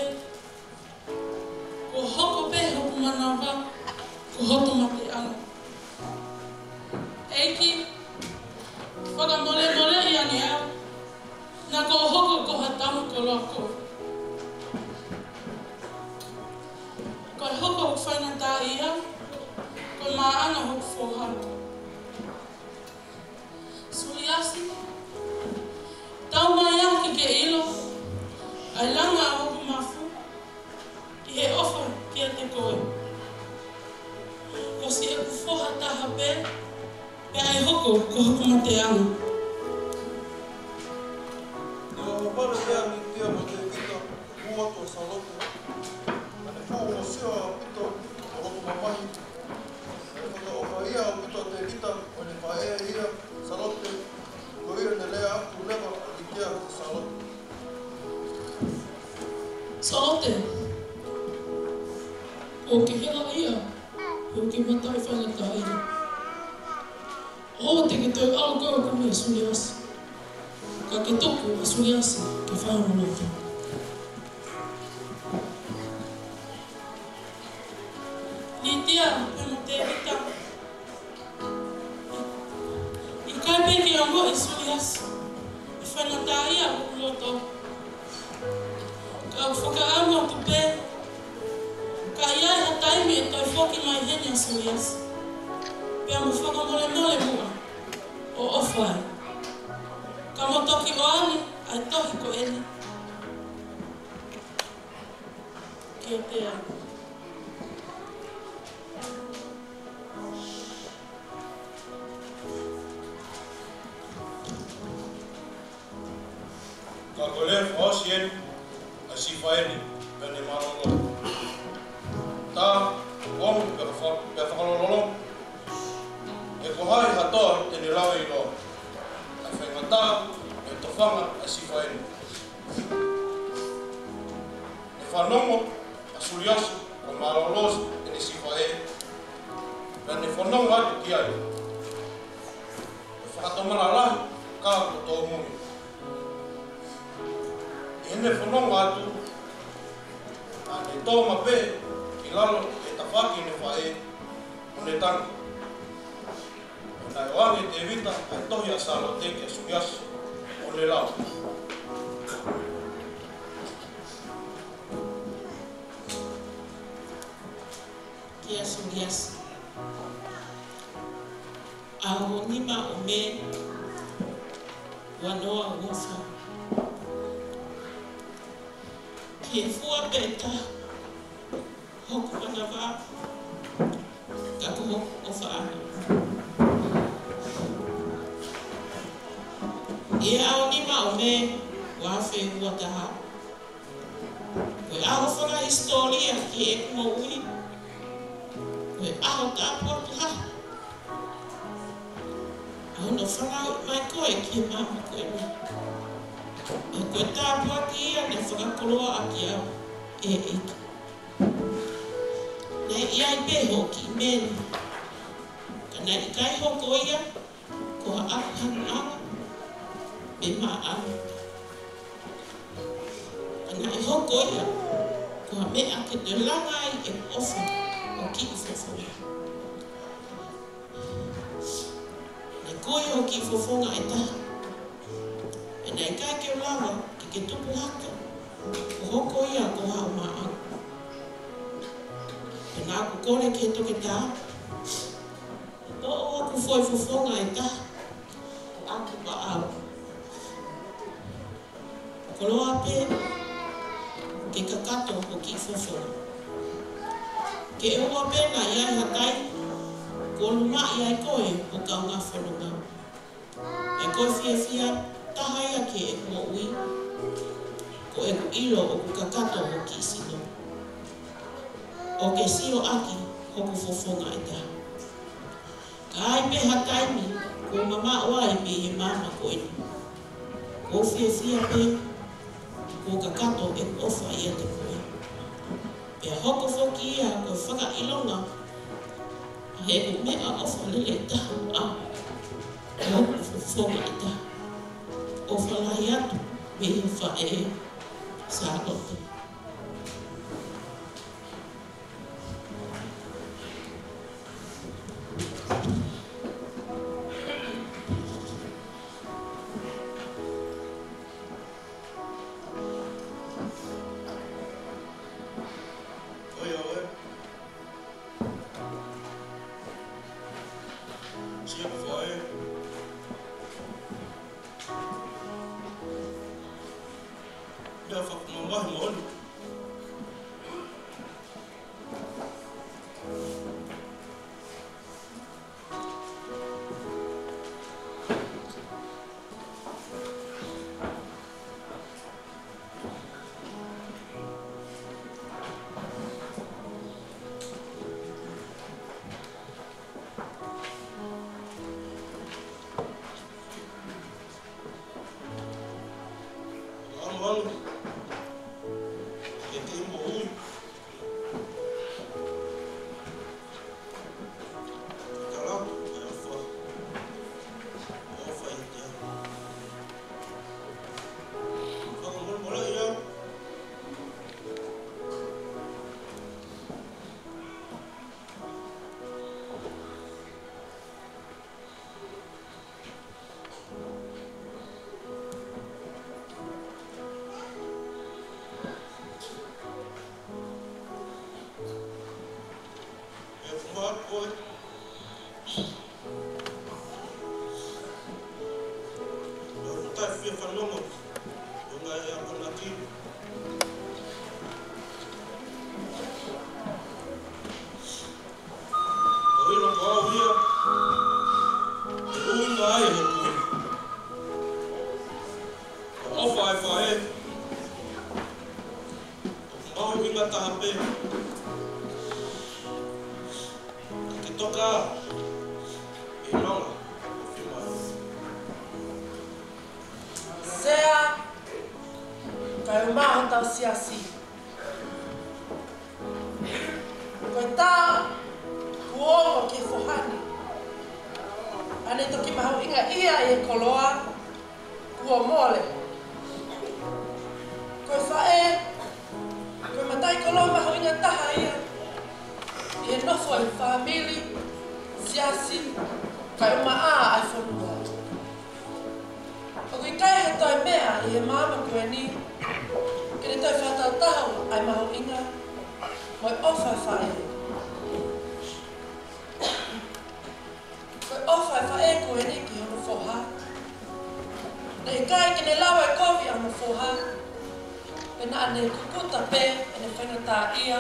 kuo hoko pē hoku manava ko hoto mateʻanga. ʻEi, ʻAna hoku foha. Suliasi, taumaiā ke ke ʻilo ʻa e langa ʻo hoku mafu ʻi he ʻofa kiate koe. Ko siʻeku foha taha pē, pea ʻe hoko ko hoku mateʻanga. Naʻe ʻohovale pē ʻa Nitia mo Tēvita, ʻo hū atu ʻa Sālote. Naʻa ne fuʻu mōsio ʻaupito ʻi hono loto mamahi. Naʻe fakaʻofaʻia ʻaupito ʻa Tēvita, ʻo ne fāʻeleʻi ia ʻe Sālote, ko ia ne lea atu leva ʻa Nitia kia Sālote. Sālote, ʻoku ke helaʻia, ʻoku ke mataʻi faingataʻaʻia. ʻOua te ke toe ʻalu koe ʻo kumi ʻa Suliasi. Ka ke tuku ʻa Suliasi ke fai hono lotu. Nitia pea mo Tēvita, ʻikai pē ke ongoʻi ʻe Suliasi ʻa e faingataʻaʻia ʻoku loto. Ka ʻoku fakaʻamu atu pē, ka ʻi ai ha taimi ʻe toe foki mai heni ʻa Suliasi, pea mo fakamolemole muʻa ʻo ʻofa ai. Ka mo toki ʻoange ʻa e tohi ko eni kiate au. Ka ko e lea fakaʻosi eni ʻa Sifaeni, pea ne mālōlō. Tā, ongo, pea fa-, pea fakalololo. He ko hai ha toa te ne lava ʻo ʻilo ʻa e faingataʻa ʻo e tofanga ʻa Sifaeni. Ne fanongo ʻa Suliasi ʻo mālōlō ʻene sifa ē, pea ne fanongo atu ki ai. ʻO fakatomala lahi ka ko tōmui. ʻI heʻene fanongo atu, naʻa ne tō maʻu pē ki lalo ʻi he tafaʻaki ʻene faʻē, ʻo ne tangi. ʻO naʻe ʻoange ʻe Tēvita ʻa e tohi ʻa Sālote kia Suliasi, ʻo ne lau. Kia Suliasi. ʻAho nima ʻo Mē, ua noa ua fā. Ki he fua pē taha hoku manava, ka ko hoku ʻofa ʻaʻaku. ʻI he ʻaho nima ʻo Mē, ua afe ua taha, ko e ʻaho fakahisitōlia ki heʻeku moʻui, ko e ʻaho tāpuaki lahi ʻa hono fanauʻi mai koe ki he maama ko eni. He ko e tāpuaki ia naʻe fakakoloa ʻaki au ʻe he ʻEiki. Naʻe ʻi ai pē hoʻo kiʻi meli, ka naʻe ʻikai hoko ia ko haʻaku hanganga pe maʻau. Ka naʻe hoko ia ko ha meʻa ke toe langa ai ʻeku ʻofa ʻo kiʻi fofonga. Naʻe kui hoʻo kiʻi fofonga ʻe taha. Pea naʻe ʻikai ke u lava ke ke tupu hake ʻo hoko ia ko haʻo maʻau. Pea naʻa ku kole ki he toketā, ʻo toʻo hoku foʻi fofonga ʻe taha ʻo ʻaku maʻau. Koloa pē ke kakato hoʻo kiʻi fofonga. Ke ʻoua pē naʻa ʻi ai ha taimi kuo lumaʻi ai koe ʻo kaungā fononga. Pea ko e fiefia taha ia ki heʻeku moʻui, ko ʻeku ʻilo ʻoku kakato hoʻo kiʻi sino ʻo ke sio ʻaki hoku fofonga ʻe taha. Ka ʻi ai pē ha taimi kuo mamaʻo ai mei he maama ko eni, ʻoku ou fiefia pē kuo kakato ʻeku ʻofa ʻiate koe. Pea hoko foki ia ko e fakaʻilonga ʻa ʻeku meʻaʻofa lelei taha maʻau, ko hoku fofonga ʻe taha. ʻOfa lahi atu mei he faʻē, Sālote. Siʻi faʻē. Ia fakamamahi moʻoni. ʻO ʻilo ko au ia, ʻe ʻuhinga ai hoku ʻofa ʻe faʻē, ʻoku mahuʻinga taha pē ke toka ʻi he nonga ʻo e fiemaʻu. Sea, kaeʻumaʻā hotau siasi. Ko e tā kuo ongo ki he foha ni, ʻa ʻene toki mahuʻingaʻia ʻi he koloa kuo mole. Ko e faʻē, ko e mataʻikoloa mahuʻinga taha ia ʻi he nofo ʻa e fāmili, siasi, kaeʻumaʻā ʻa e fonua. ʻOku ʻikai ha toe meʻa ʻi he māmani ko eni ke ne toe fakatautau ʻa e mahuʻinga mo e ʻofa ʻa e faʻē. Ko e ʻofa ʻa e faʻē ko eni ki hono foha, naʻe ʻikai ke ne lava ʻo kovi ʻa hono foha, pea naʻa ne kukuta pē ʻene faingataʻaʻia,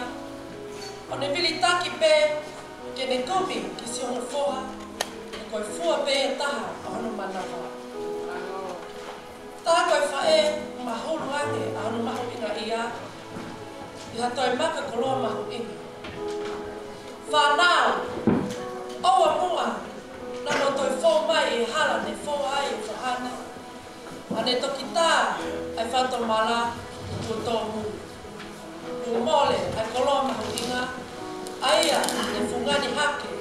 ʻo ne vilitaki pē ke ne kumi ki siʻono foha, he ko e fua pē ia taha ʻo hono manava. Tā ko e faʻē, mahulu ange ʻa hono mahuʻingaʻia ʻi ha toe maka koloa mahuʻinga. Fānau, ʻoua muʻa naʻa mou toe fou mai ʻi he hala ne fou ai e foha ni, ʻa ʻene toki tā ʻa e fakatomala kuo tōmui. Kuo mole ʻa e koloa mahuʻinga, ʻa ia ne fungani hake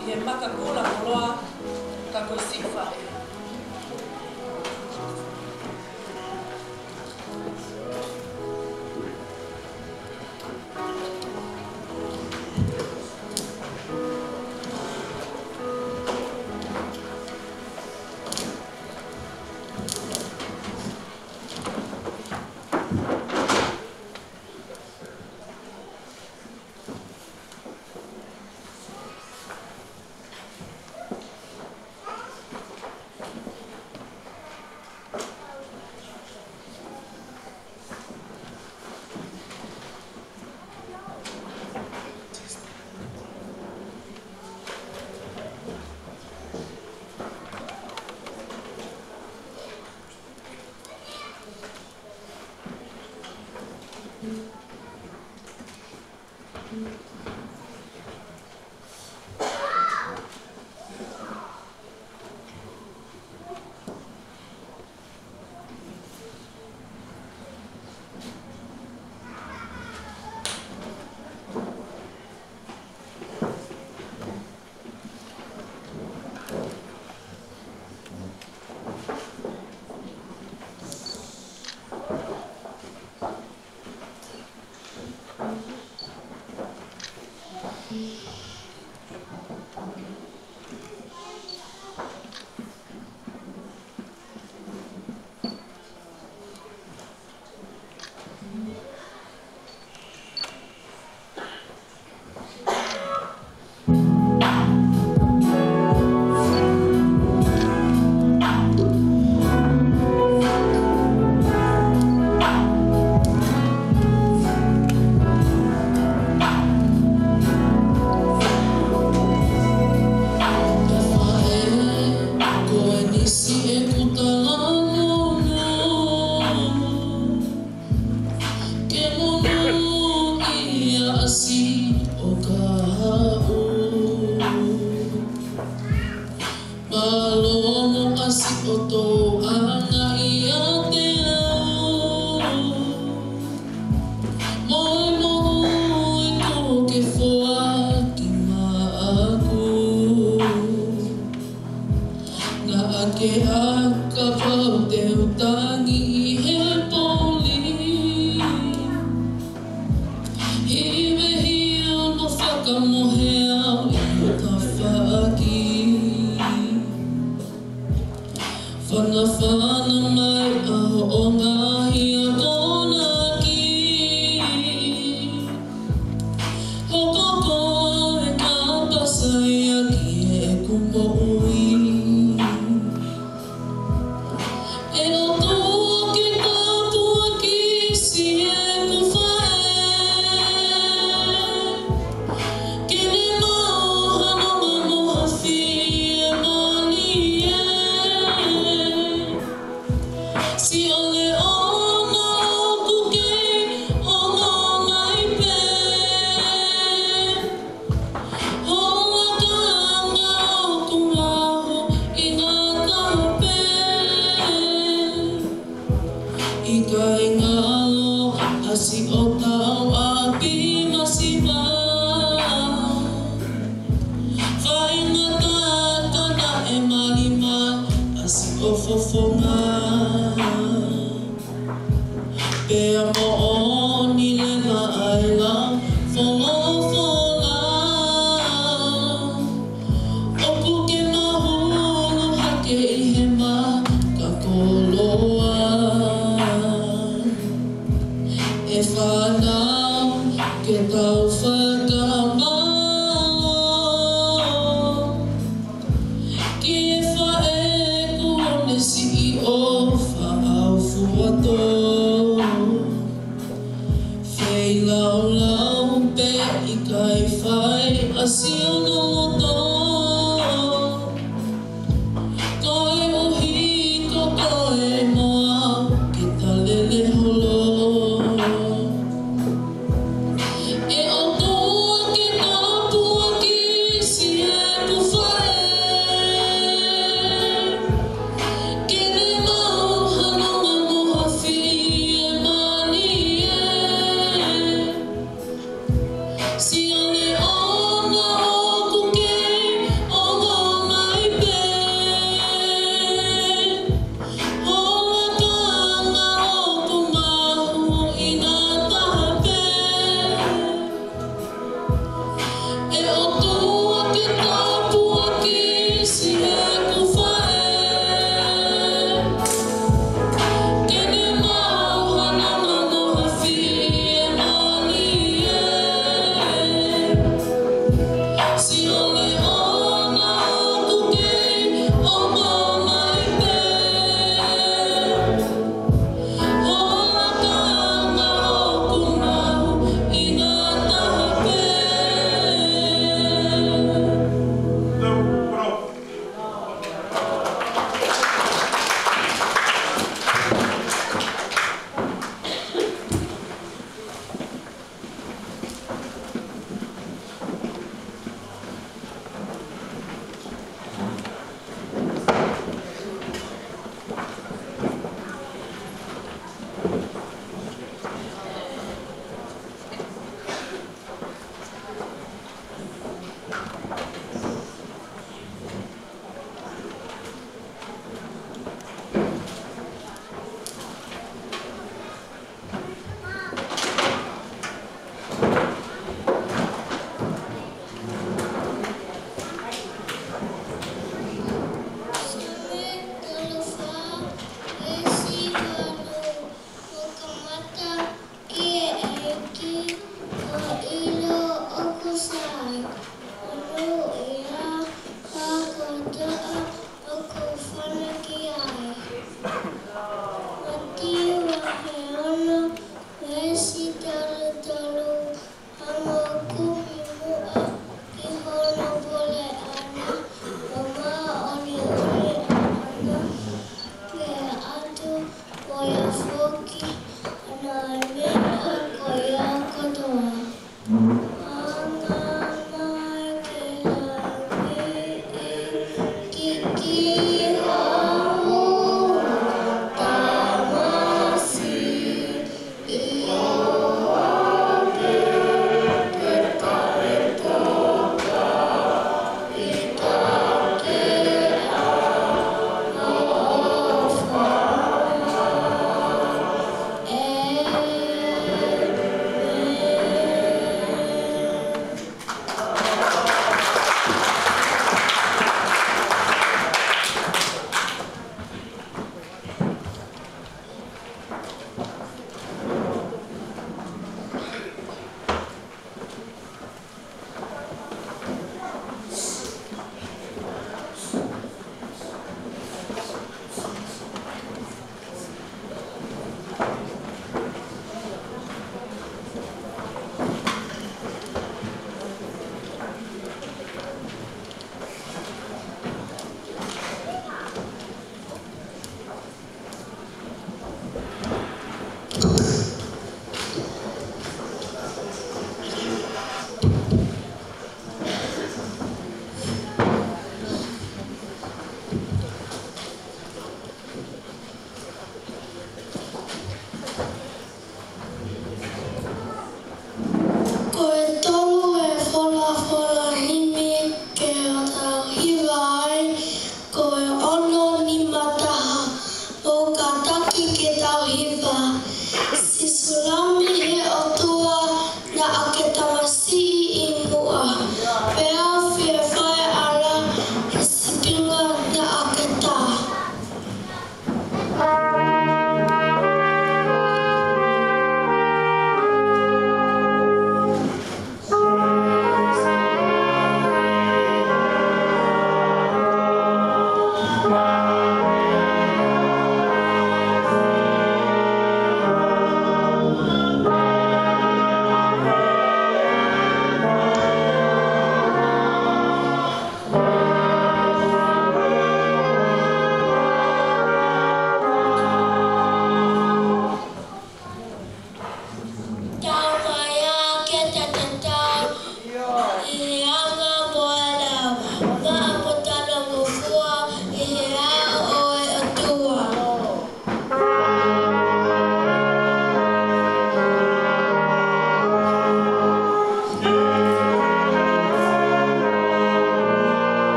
ʻi he maka kula koloa, ka ko e siʻi faʻē. ʻOku ou ʻamanaki ʻiate au, mo e moʻui kuo ke foaki maʻaku. Naʻa ke ʻai kapau te u tangi ʻi he poʻuli. Hivehia mo fakamohe au ʻi ho tafaʻaki. Fanafana mai ʻa hoʻo ngaahi akonaki. Hoko koe ka pasa ia ki heʻeku moʻui. ʻE ʻOtua ke tāpuaki siʻeku faʻē. Ke ne maʻu ha nonga mo ha fiemālie. Siʻo leʻo ʻoku kei ʻomai pē. Hoʻo lakanga ʻoku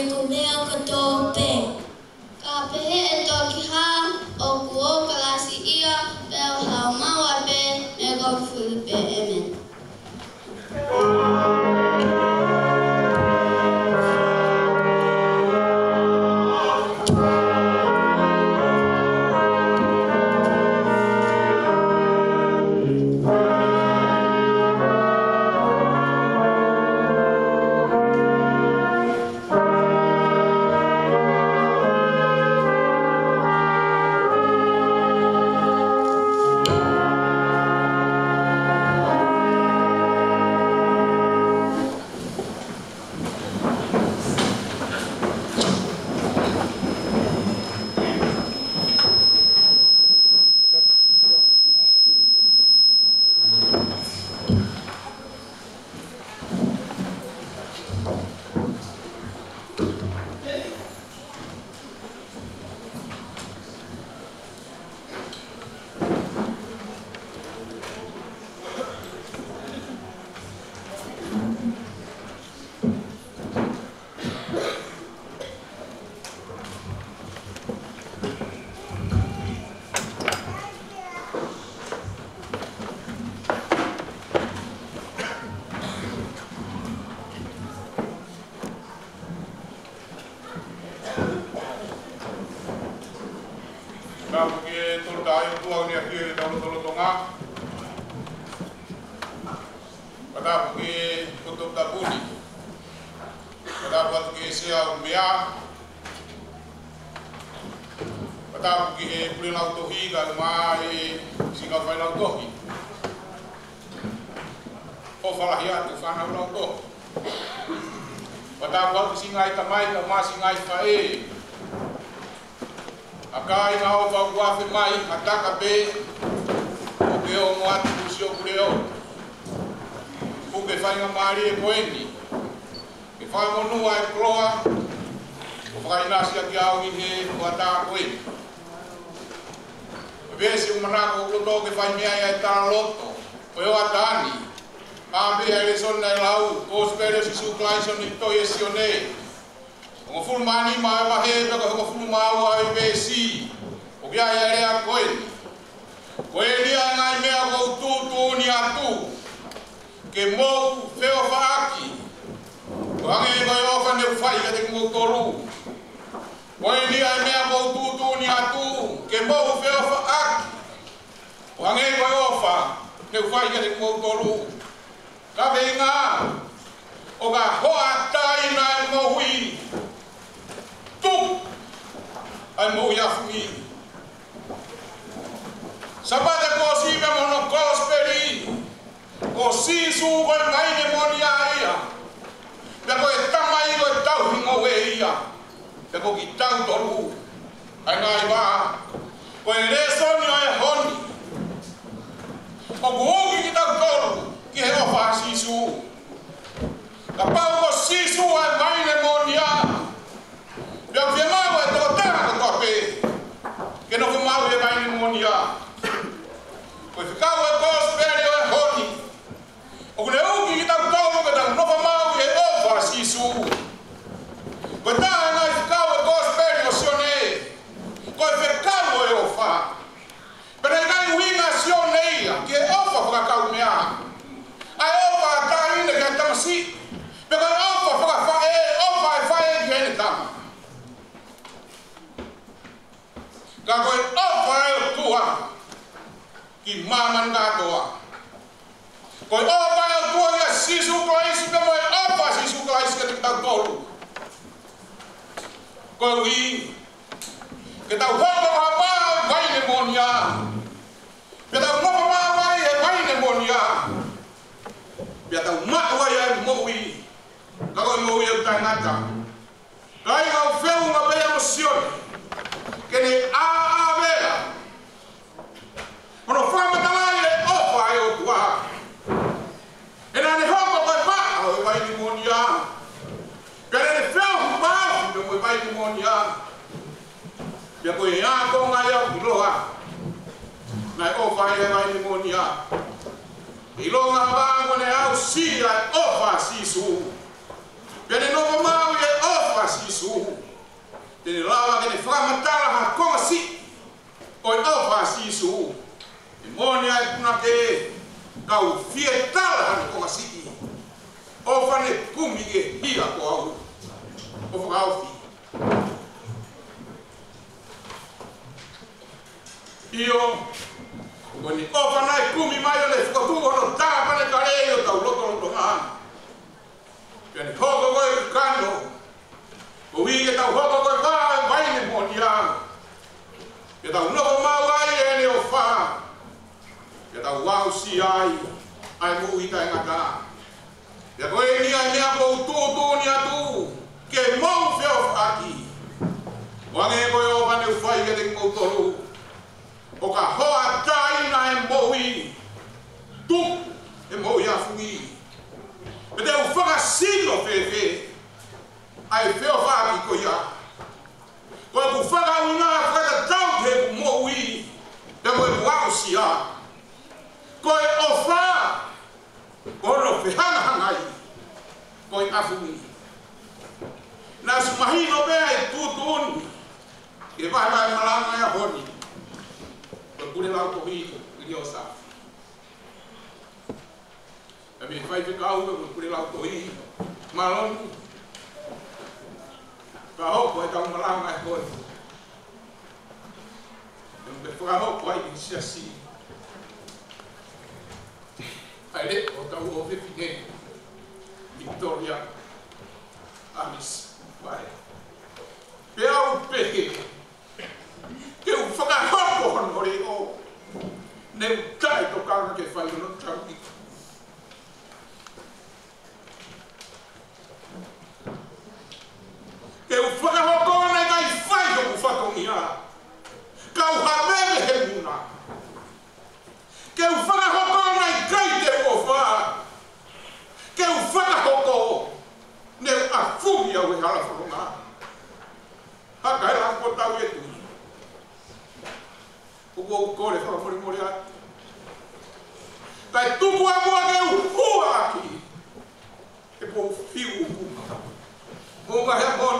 ʻEku meʻa kotoa pē. Ka pehē ʻe Tokihā, ʻoku ou kalasi ia, pea u haʻu maua pē mei he kovi fuli pē. ʻĒmeni. Tapu ki he Tolu Tahaʻi ʻOtua ʻoku ne ʻafio ʻi hotau lotolotonga. Tapu ki he ʻOtua Tapu ni. Tapu atu ki he Sea ʻo e meʻa. Tapu ki he Puleʻanga Lautohi kae ʻumaʻā e siʻi kau failautohi. ʻOfa lahi atu fānau lautohi. Tapu atu siʻi ngaahi tamai kae ʻumaʻā siʻi ngaahi faʻē. ʻA e kāinga ʻofa ʻoku afe mai, ʻa e taka pē, ʻoku ke ongo atu kusi ʻoku leʻo. ʻOku ke faingamālie ko eni ke fakamonū ʻa e koloa, ʻo fakaʻinasi ʻaki au ʻi he hoʻatā ko eni. Ko e veesi ʻoku ou manako ʻoku loloto ke fai mei ai ʻa e talaloto ʻo e hoʻatā ni, ʻa e pehē ʻa e lēsoni naʻe lau, Kosipeli ʻo Sīsū Kalaisi ʻi he tohi ʻa Sione. Hongofulu mā nima ʻa e vahe pea ko e hongofulu mā ua ʻa e veesi, ʻoku ʻi ai ʻa e lea ko eni. Ko eni ʻa e ngaahi meʻa ʻoku ou tuʻutuʻuni atu ke mou feʻofaʻaki, ʻo hangē ko e ʻofa ne u fai kiate kimoutolu. Ko eni ʻa e meʻa ʻoku ou tuʻutuʻuni atu ke mou feʻofaʻaki, ʻo hangē ko e ʻofa ne u fai kiate kimoutolu. Kaveinga: ʻo ka hoʻataʻi ʻa e moʻui, tuku ʻa e moʻui ʻafungi. Sāpate kuo ʻosi pea mo hono Kosipeli, ko Sīsū ko e vaine moʻoni ia. Pea ko e Tamai ko e tauhi ngoue ia. Pea ko kitautolu ʻa e ngaahi vā. Ko e lēsoni ʻo e ʻaho ni, ʻoku uki kitautolu ki he ʻofa ʻa Sīsū. Kapau ko Sīsū ʻa e vaine moʻoni ia, pea ʻoku fiemaʻu ʻe he tokotaha kotoa pē ke nofo maʻu ʻi he vaine moʻoni ia. Ko e fekau ʻa e Kosipeli ʻo e ʻaho ni, ʻoku ne uki kitautolu ke tau nofo maʻu ʻi he ʻofa ʻa Sīsū. Ko e taha e ngaahi fekau ʻa e Kosipeli ʻo Sione, ko e fekau ʻo e ʻofa. Pea naʻe ʻikai ʻuhinga ʻa Sione ia ki he ʻofa fakakaumeʻa, ʻa e ʻofa ʻa e taʻahine ki he tamasiʻi, pe ko e ʻofa fakafaʻē, ʻofa ʻa e faʻē ki heʻene tama. Ka ko e ʻofa ʻa e ʻOtua ki māmani kātoa. Ko e ʻofa ʻa e ʻOtua kia Sīsū Kalaisi, pea mo e ʻofa ʻa Sīsū Kalaisi kiate kitautolu, koeʻuhi ke tau hoko ko ha vā ʻo e vaine moʻoni ia. Pea tau nofo maʻu ai ʻi he vaine moʻoni ia. Pea tau maʻu ai ʻa e moʻui, ka ko e moʻui ʻoku taʻengata. Ka ʻi heʻeku feʻunga pea mo Sione, ke ne ʻaʻave hono fakamatalaʻi e ʻofa ʻa e ʻOtua. He naʻa ne hoko ko e vā ʻo e vaine moʻoni ia. Pea naʻa ne feohi maʻu pea mo e vaine moʻoni ia. Pea ko e ākonga ia ʻoku ʻiloa naʻe ʻofa ai ʻa e vaine moʻoni ia. ʻIlonga ha vā kuo ne aʻusia ʻa e ʻofa ʻa Sīsū. Pea ne nofo maʻu ʻi he ʻofa ʻofa ʻa Sīsū. Te ne lava ke ne fakamatala ha konga siʻi ʻo e ʻofa ʻa Sīsū. ʻE moʻoni ʻa e punake, ka u fie tala ha konga siʻi. ʻOfa ne kumi ke hia ko au. ʻO fakaofi. ʻIo, ko ʻene ʻofa naʻe kumi mai ʻo ne fokotuʻu hono tāpanekale ʻi hotau lotolotonga. Pea ne hoko ko e kakano, koeʻuhi ke tau hoko ko e vā ʻo e vaine moʻoni ia. Ke tau nofo maʻu ai ʻene ʻofa. Ke tau aʻusia ai ʻa e moʻui taʻengata. Pea ko eni ʻa e meʻa ʻoku ou tuʻutuʻuni atu ke mou feʻofaʻaki. ʻO hangē ko e ʻofa ne u fai kiate kimoutolu. ʻO ka hoʻatāina e moʻui, tuku e moʻui ʻa e fungi. Pe te u fakasino fēfē ʻa e feʻofaʻaki ko ia? Ko ʻeku fakaʻuhinga fakatatau ki heʻeku moʻui, pea mo ʻeku aʻusia. Ko e ʻofa, ko hono fehangahangai, ko e ʻa e fungi. Naʻe ʻosi mahino pē ʻa e tuʻutuʻuni, ke vahevahe malanga ʻi he ʻaho ni. Ko e pule lautohi, ʻIliosafi. ʻA e faifekau, ko e pule lautohi, Maloni. Ka hoko ʻetau malanga ʻi he ʻaho ni. ʻE fakahoko ai ʻi he siasi. ʻA e leʻo ʻo hotau ʻofefine, Victoria Alice Vaea. Pea u pehē, ke u fakahoko hono leʻo, ne u taʻetokanga ke fai hono tauhi. Ke u fakahoko naʻe ʻikai fai hoku fatongia, ka u haveve he muna. Ke u fakahoko naʻe ʻikai te u ʻofa. Ke u fakahoko ne u ʻafungi au he hala fononga. Haka e la ko tau e tui. ʻOku ou kole fakamolemole atu. Kae tuku ā muʻa ke u hua ʻaki. Ke pou fiu uku. Mo ma he mon.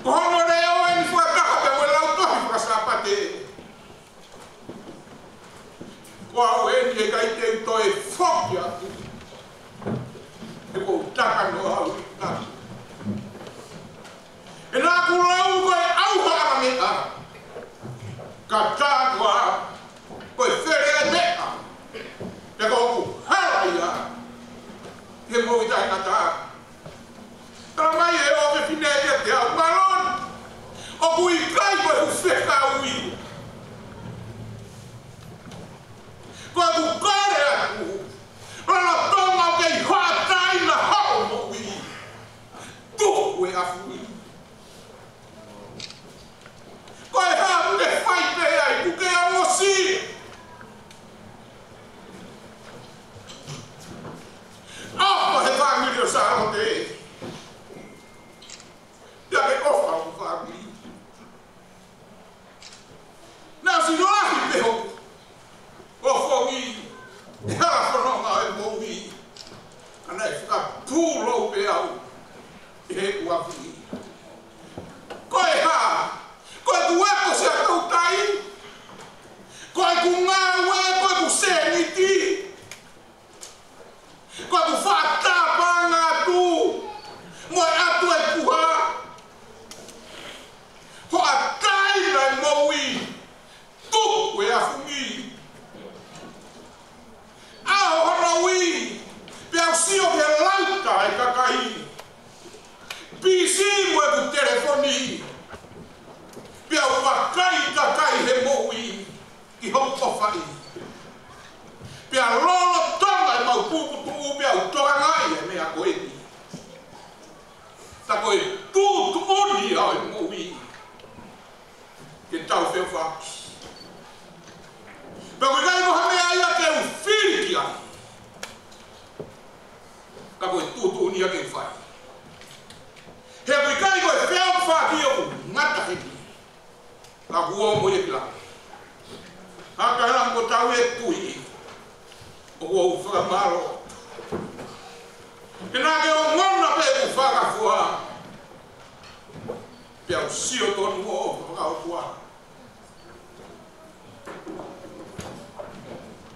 Ko hono leʻo eni fakataha pea mo e lautohi fakasāpate. Ko au eni ʻe ʻikai te u toe foki atu. He ʻoku ou taka noa au ʻi tahi. ʻE naʻa ku lau ko e ʻauha ʻa e meʻa. Ka tā koā, ko e fele ʻa e meʻa. Pea ko ʻeku hala ia. He moʻui taʻengata. Tala mai ʻe he ʻofefine kiate au, Maloni, ʻoku ʻikai ko e fekau ia. Ko ʻeku kole atu, lolotonga ʻoku kei hoʻatāina hoʻo moʻui, tuku e ʻafungi. Ko e hā ʻoku ke fai pē ai, ʻoku ke ongosia? ʻOfa he fāmili ʻo Sālote. Pea ke ʻofa hoku fāmili. Naʻe ʻosi lahi pē hoku ʻofongi he hala fononga ʻo e moʻui. Ka naʻe fakapūlou pē au ʻe heʻeku ʻafungi. Ko e hā? Ko ʻeku ako siʻa toutai. Ko ʻeku ngāue, ko ʻeku sēniti. Ko ʻeku faʻa tāpanga atu mo e ʻatu e puha. Hoʻatāina e moʻui, tuku e ʻafungi. ʻAho hono ui, pea u sio ki he lauta e kakai. Pisi mo ʻeku telefoni. Pea u vakai kakai he moʻui ki hoku ʻofa. Pea lolotonga ʻemau puputuʻu pea u tokangaʻi e meʻa ko eni. Tā ko e tuʻutuʻuni ʻa e moʻui. Ke tau feʻofaʻaki. Pea ʻoku ʻikai ko ha meʻa ia ke u fili ki ai. Ka ko e tuʻutuʻuni ia ke u fai. He ʻoku ʻikai ko e feʻofaʻaki ʻoku ngata heni. Ka kuo mo ia kila. Haka la ko tau e tui. ʻOku ou fakamālō. He naʻa ke ongona pē ʻeku fakafoa, pea u sio tonu ʻo fakaʻotua.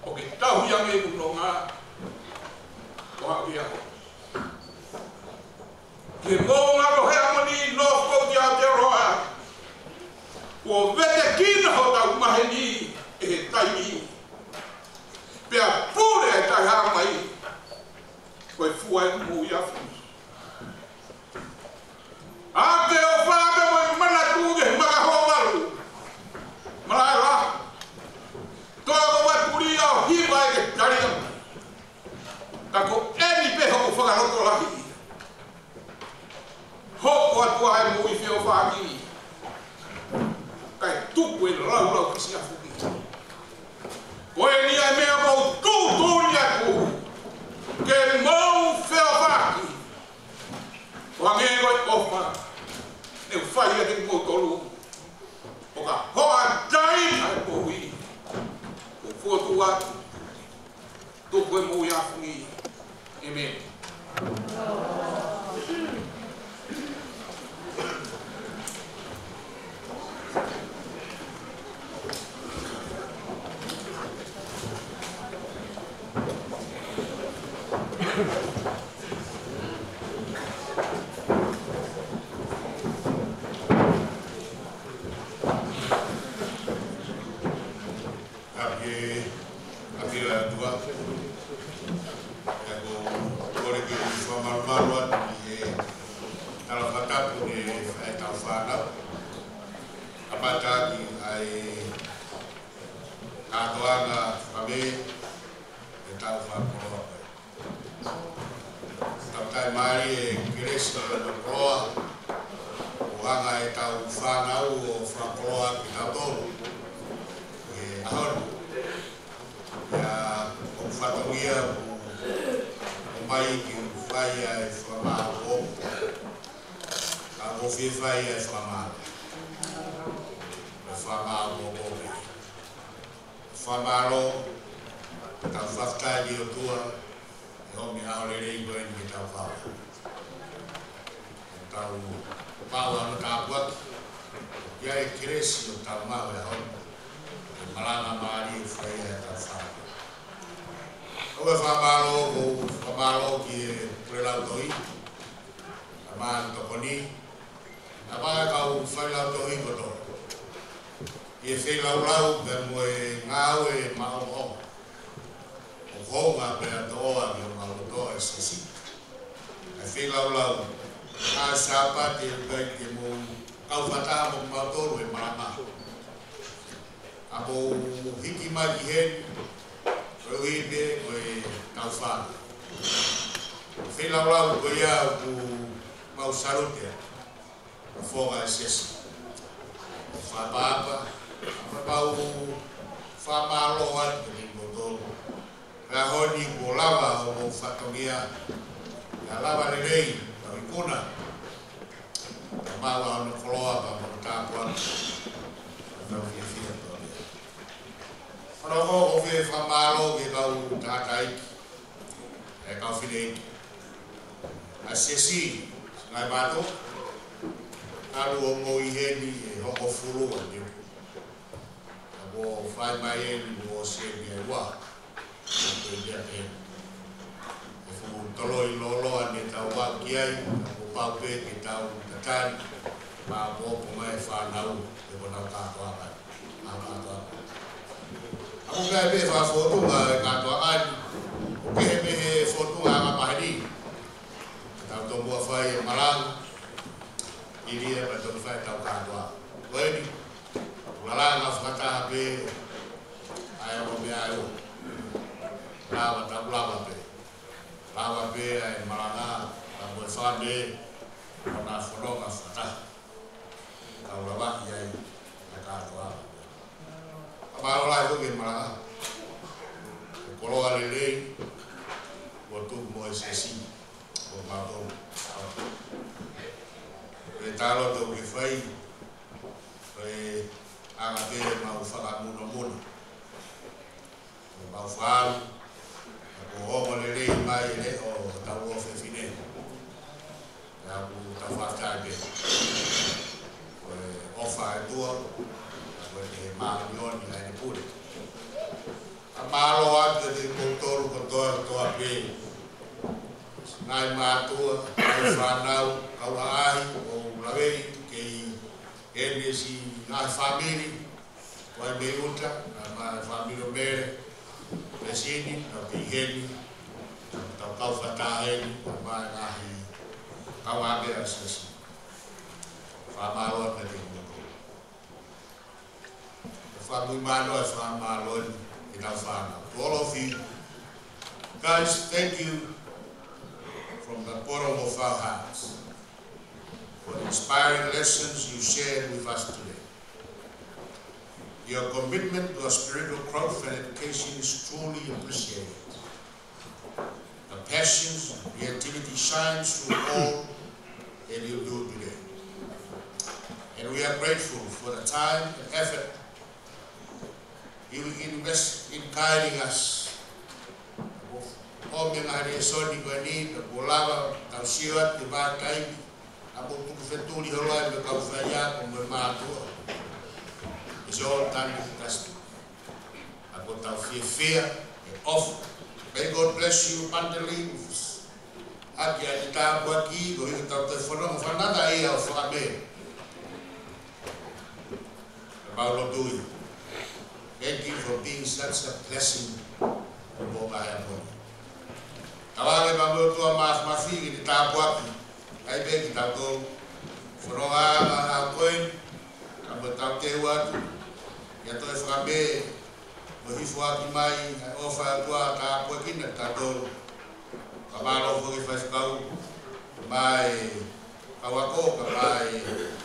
ʻO ke tauhi ange ʻeku nonga, ʻo aʻu ki he ʻaho. Ke mou ngalo he amoni no ko ki Aotearoa. Kuo vetekina hotau maheni ʻe he taimi. Pea pule ʻa e taʻehāmai. Ko e fua ʻeku moʻui afu. ʻA ke ʻofa pē mo e manatu ki he maka hoʻo malu. Malaʻe lahi. Toa ko Vatulia ʻo hiva ʻi he tali mai. Ka ko eni pē hoʻo fakalotolahi. Hoko atu ʻa e moʻui feʻofaʻaki. Kae tuku e laulau ki siafu ki. Ko eni ʻa e meʻa ʻoku ou tuʻutuʻuni atu. Ke mou feʻofaʻaki. ʻO hangē ko e ʻofa ne u fai ʻaki kimoutolu. ʻO ka hoʻatā ʻa e moʻui. ʻOku ou fokotuʻu atu. Tuku e moʻui afu ni. ʻĒmeni. ʻApē, ʻapē ʻOtua. ʻIo, ko e kole ke fakamalumalu atu ʻi he tala fakatapu ni ʻa ʻetau fānau. Kapau te ke ʻai kātoanga fame, ʻetau fakakoloa. Tau tai mai e kelesi ʻo e koloa, ʻo hanga ʻe ʻetau fānau ʻo fakakoloa kitautolu. ʻE ʻaho ni, ʻa e fatongia ʻoku ʻomai ke fai ʻa e fakamālō. Ka ʻoku fie fai ʻa e fakamālō. ʻA e fakamālō. Fakamālō, tau fakafetaʻi ki he ʻOtua, ʻi he ʻaho lelei ko eni ke tau kau. Tau pau ʻa e tāpuaki, ʻa e kelesi ʻoku tau maʻu he ʻaho ni, ʻa e malanga mālie ʻoku fai ʻe he tau fānau. ʻOku ou fakamālō, ʻoku ou fakamālō ki he Pule Lautohi, ʻa e Māʻoniʻoni, ʻa e kau failautohi kotoa. ʻI he feilaulau pea mo e ngāue maʻongoʻonga. ʻOku hounga pea toʻoa ki homau loto ʻa e siasi. ʻA e feilaulau. ʻA e Sāpate ʻoku ʻikai ke mou kau fakataha mo kimautolu he malanga. ʻA mou hiki mai ki heni, koeʻuhi pē ko e tau fānau. Feilaulau ko ia ʻoku mau salute ʻa e founga ʻa e siasi. Fakaʻapaʻapa, ʻa mau fakamālō atu kiate kimoutolu. He ʻaho ni kuo lava hoʻomou fatongia, ʻa e lava lelei, tau ikuna. Ka mau ʻa hono koloa pea mo hono tāpuaki. Ka tau fiefia tonu. Fānau, ʻoku ou fakamālō ki he kau tangataʻeiki, ʻa e kau fineʻeiki ʻa e siasi, Ngaahi Mātuʻa, ʻalu ʻo mou ʻi heni ʻe hongofulu ʻa e niu. Ka kuo fai mai eni mo sēmi ʻe ua. Ko ia pē. ʻE fuʻu toloi lōloa ʻene tau aʻu ki ai, ka kuo pau pē ke tau tatali, pea ʻoku ʻomai e fānau, ʻe ko ʻenau kātoanga, ʻenau kātoanga. ʻA ko e pē fakafotunga e kātoanga ni, ʻoku kehe pē he fotunga ʻa e maheni. Tau tomuʻa fai e malanga, ʻi he pea toki fai ʻetau kātoanga. Ko eni, ʻoku langa fakataha pē, ʻa e ongo meʻa ʻe ua. Lava, tau lava pē. Lava pē ʻa e malanga, ka mo e fāmili, ʻo na fononga fakataha. Tau lava ʻi ai, ʻa e kātoanga. Ka mālō lahi ʻoku ke malanga. Ko e koloa lelei, ʻoku tuku mo e siasi, ʻo mātou. Pea talo tau ke fai, ko e anga pē ʻemau fakamunomuna. ʻO mau fālu, ʻa ko e ongo lelei mai e leʻo ʻo hotau ʻofefine. ngaahi mātuʻa, ngaahi fānau, kau ʻaʻahi, ʻoku ou lave atu ki he ngaahi fāmili, ʻoku ʻi ai mei ʻuta, ngaahi fāmili ʻo Mele, Pesini, ʻo Piheni, ʻetau kau fakataha heni, ngaahi kau ʻa e Siasi. Fakamālō atu kiate kimoutolu. Fakamālō, fakamālō atu ki heʻetau fānau. To all of you, guys, thank you from the bottom of our hearts for the inspiring lessons you shared with us today. Your commitment to our spiritual growth and education is truly appreciated. The passion, the creativity shines through all that you do today. And we are grateful for the time and effort you invest in guiding us. ʻOku ʻi ai e ngaahi lēsoni ko eni, ʻoku lava ke tau sio atu ki he vahaʻa taimi, ʻa e tuku fetuli holo ai mo e kau faiako mo e mātuʻa. It's all done with trust. ʻOku tau fiefia he ʻofa. May God bless you abundantly. ʻAki ʻa e tāpuaki, koeʻuhi ko ʻetau toe fononga fanata ia ʻo Fakamele. Pea mau lotu. Thank you for being such a blessing to all our family. Tau ʻofa pea mo e ʻOtua Māfimafi ke ne tāpuakiʻi ai pē kitautolu. Fononga ʻa e ʻaho ko eni, ka mo tau teu atu. ʻIo, toe Fakamele, mo e hifo ʻaki mai ʻa e ʻofa ʻa e ʻOtua, tāpuekina kitautolu. Fakamālō foki ki he faifekau, mo e kau ako, kae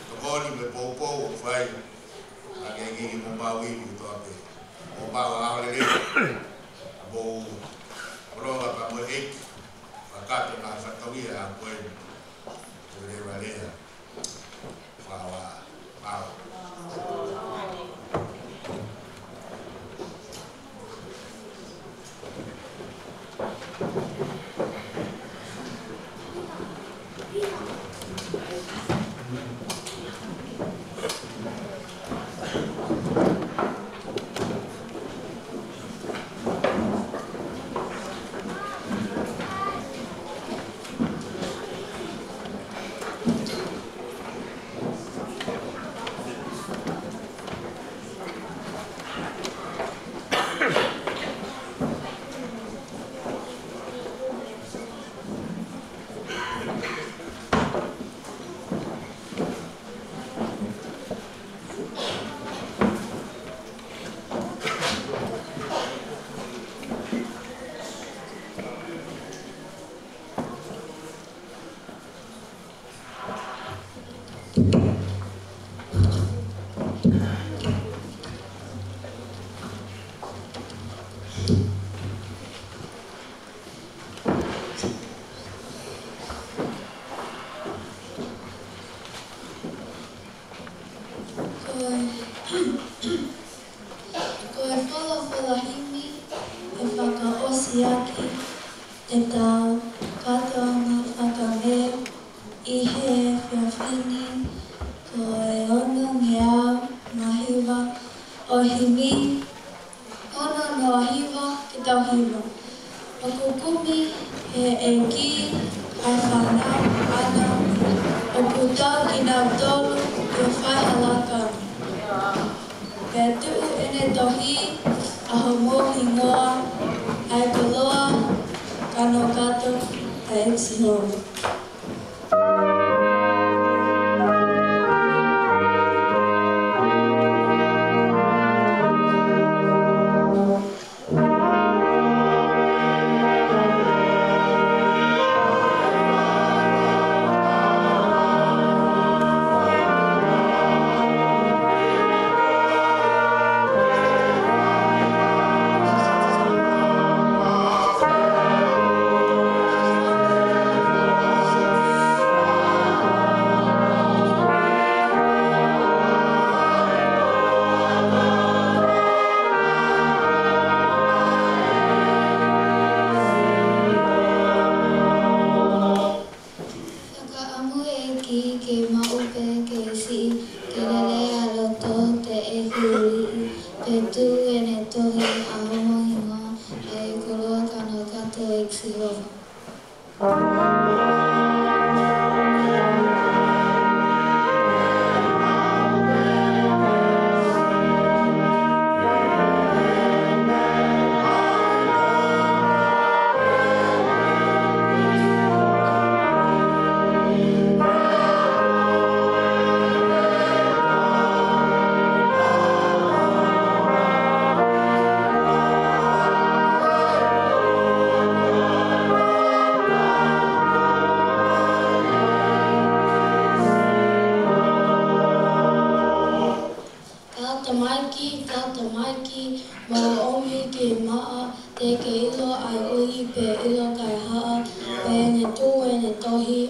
tokoni mo e poupou ʻoku fai ʻa e ʻEiki mo Mauivi kotoa pē. Mo mau ʻaho lelei, ʻa e fononga pea mo e ʻEiki, fakataha mo e fatongia ʻa e ʻaho ko eni. Ko e leva lea. Ko e, ko e folofola himi ʻe fakaʻosi ʻaki ʻetau kātoanga Fakamele ʻi he efiafi ni, ko e onongeau mā hiva ʻo e himi ono noa hiva ke tau hiva. ʻOku kumi ʻe he ʻEiki ʻa e fānau ʻaʻana, ʻoku tau kinautolu ke fai hala kami. Pea tuʻu ʻene tohi ʻi homou hingoa, ʻa e koloa, kanokato, ʻa e ʻEiki Sihova.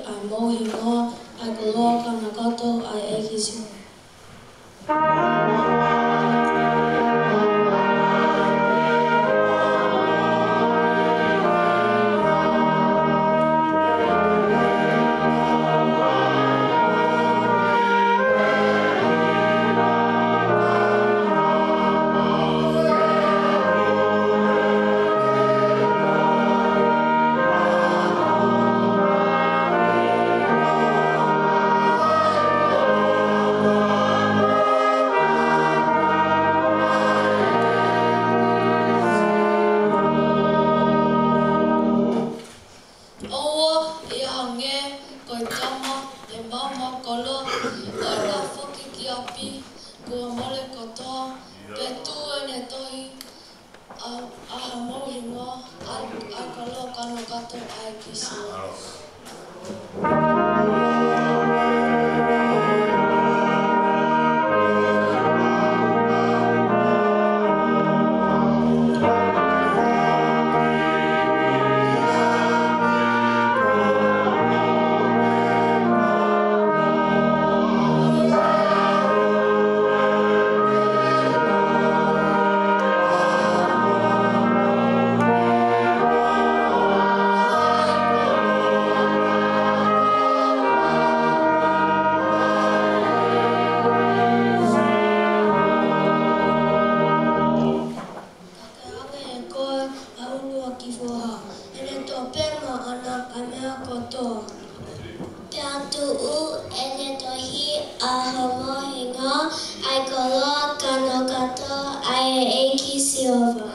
ʻa homou hingoa, ʻa e koloa kānokato ʻa e ʻEiki Sihova. ʻOua ʻe hangē ko e tama ʻe maumau koloa, ʻo ʻalu foki ki ʻapi, kuo mole kotoa, pea tuʻu ʻene tohi ʻa, ʻa homou hingoa, ʻa, ʻa e koloa kānokato ʻa e ʻEiki Sihova. Ka ke hanga ʻe koe ʻo ʻunu ʻaki foha, ʻene toʻo pē maʻana ʻa e meʻa kotoa. Pea tuʻu ʻene tohi ʻa homou hingoa, ʻa e koloa kānokato ʻa e ʻEiki Sihova.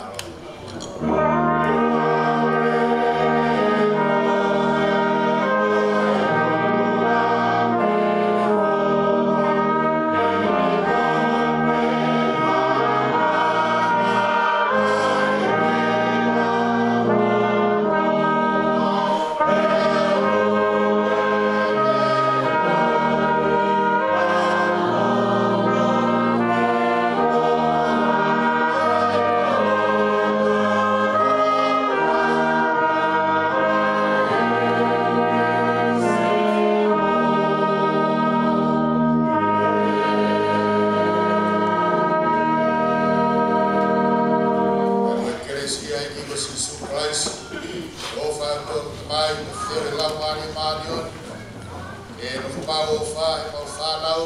Kelesi ʻa e ʻEiki ko Sīsū Kalaisi, ʻofa ʻa e ʻOtua ko e Tamai, feohi ʻa e Laumālie Māʻoniʻoni, ke nofo maʻu ʻofa ʻi homau fānau,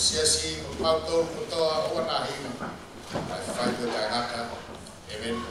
siasi, mo kimautolu kotoa ʻo ʻaho ni, ʻo fai pē ʻo taʻengata. ʻĒmeni.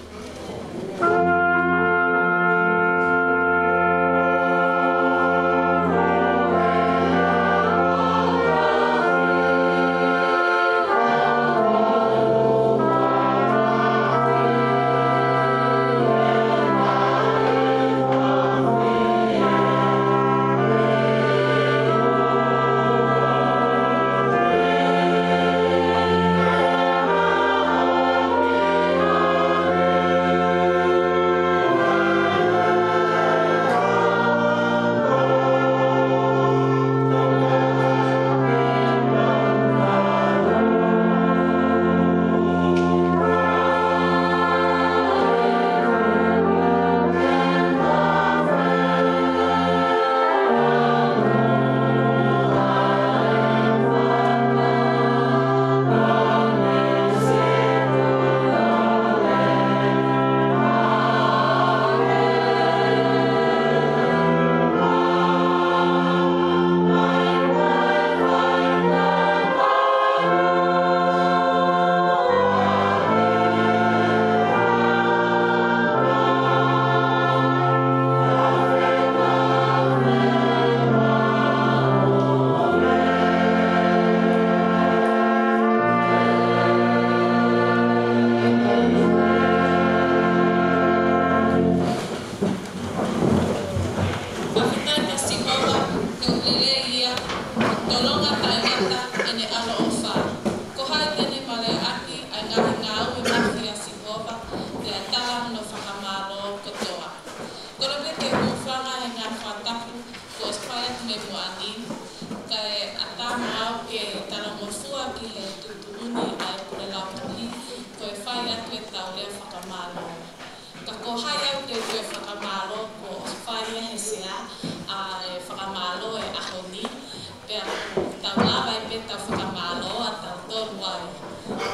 Fakafetaʻi kia Sihova, he ʻoku lelei ia, tolonga taʻengata ʻene ʻaloʻofa. Ko hai te ne maleaʻaki ʻa e ngaahi ngāue mafi ʻa Sihova, pea tala hono fakamālō kotoa. Kole pē ke u hūfanga he ngaahi fakatapu kuo ʻosi fai atu mei muʻa ni, kae ʻatā mo au ke talangofua ki he tuʻutuʻuni ʻa e Pule Lautohi, ko e fai atu ʻetau lea fakamālō. Ka ko hai au te u toe fakamālō kuo ʻosi fai ia he sea, ʻa ʻa e fakamālō e ʻaho ni, pea tau lava ai pē ʻetau fakamālō ʻa tautolu ai.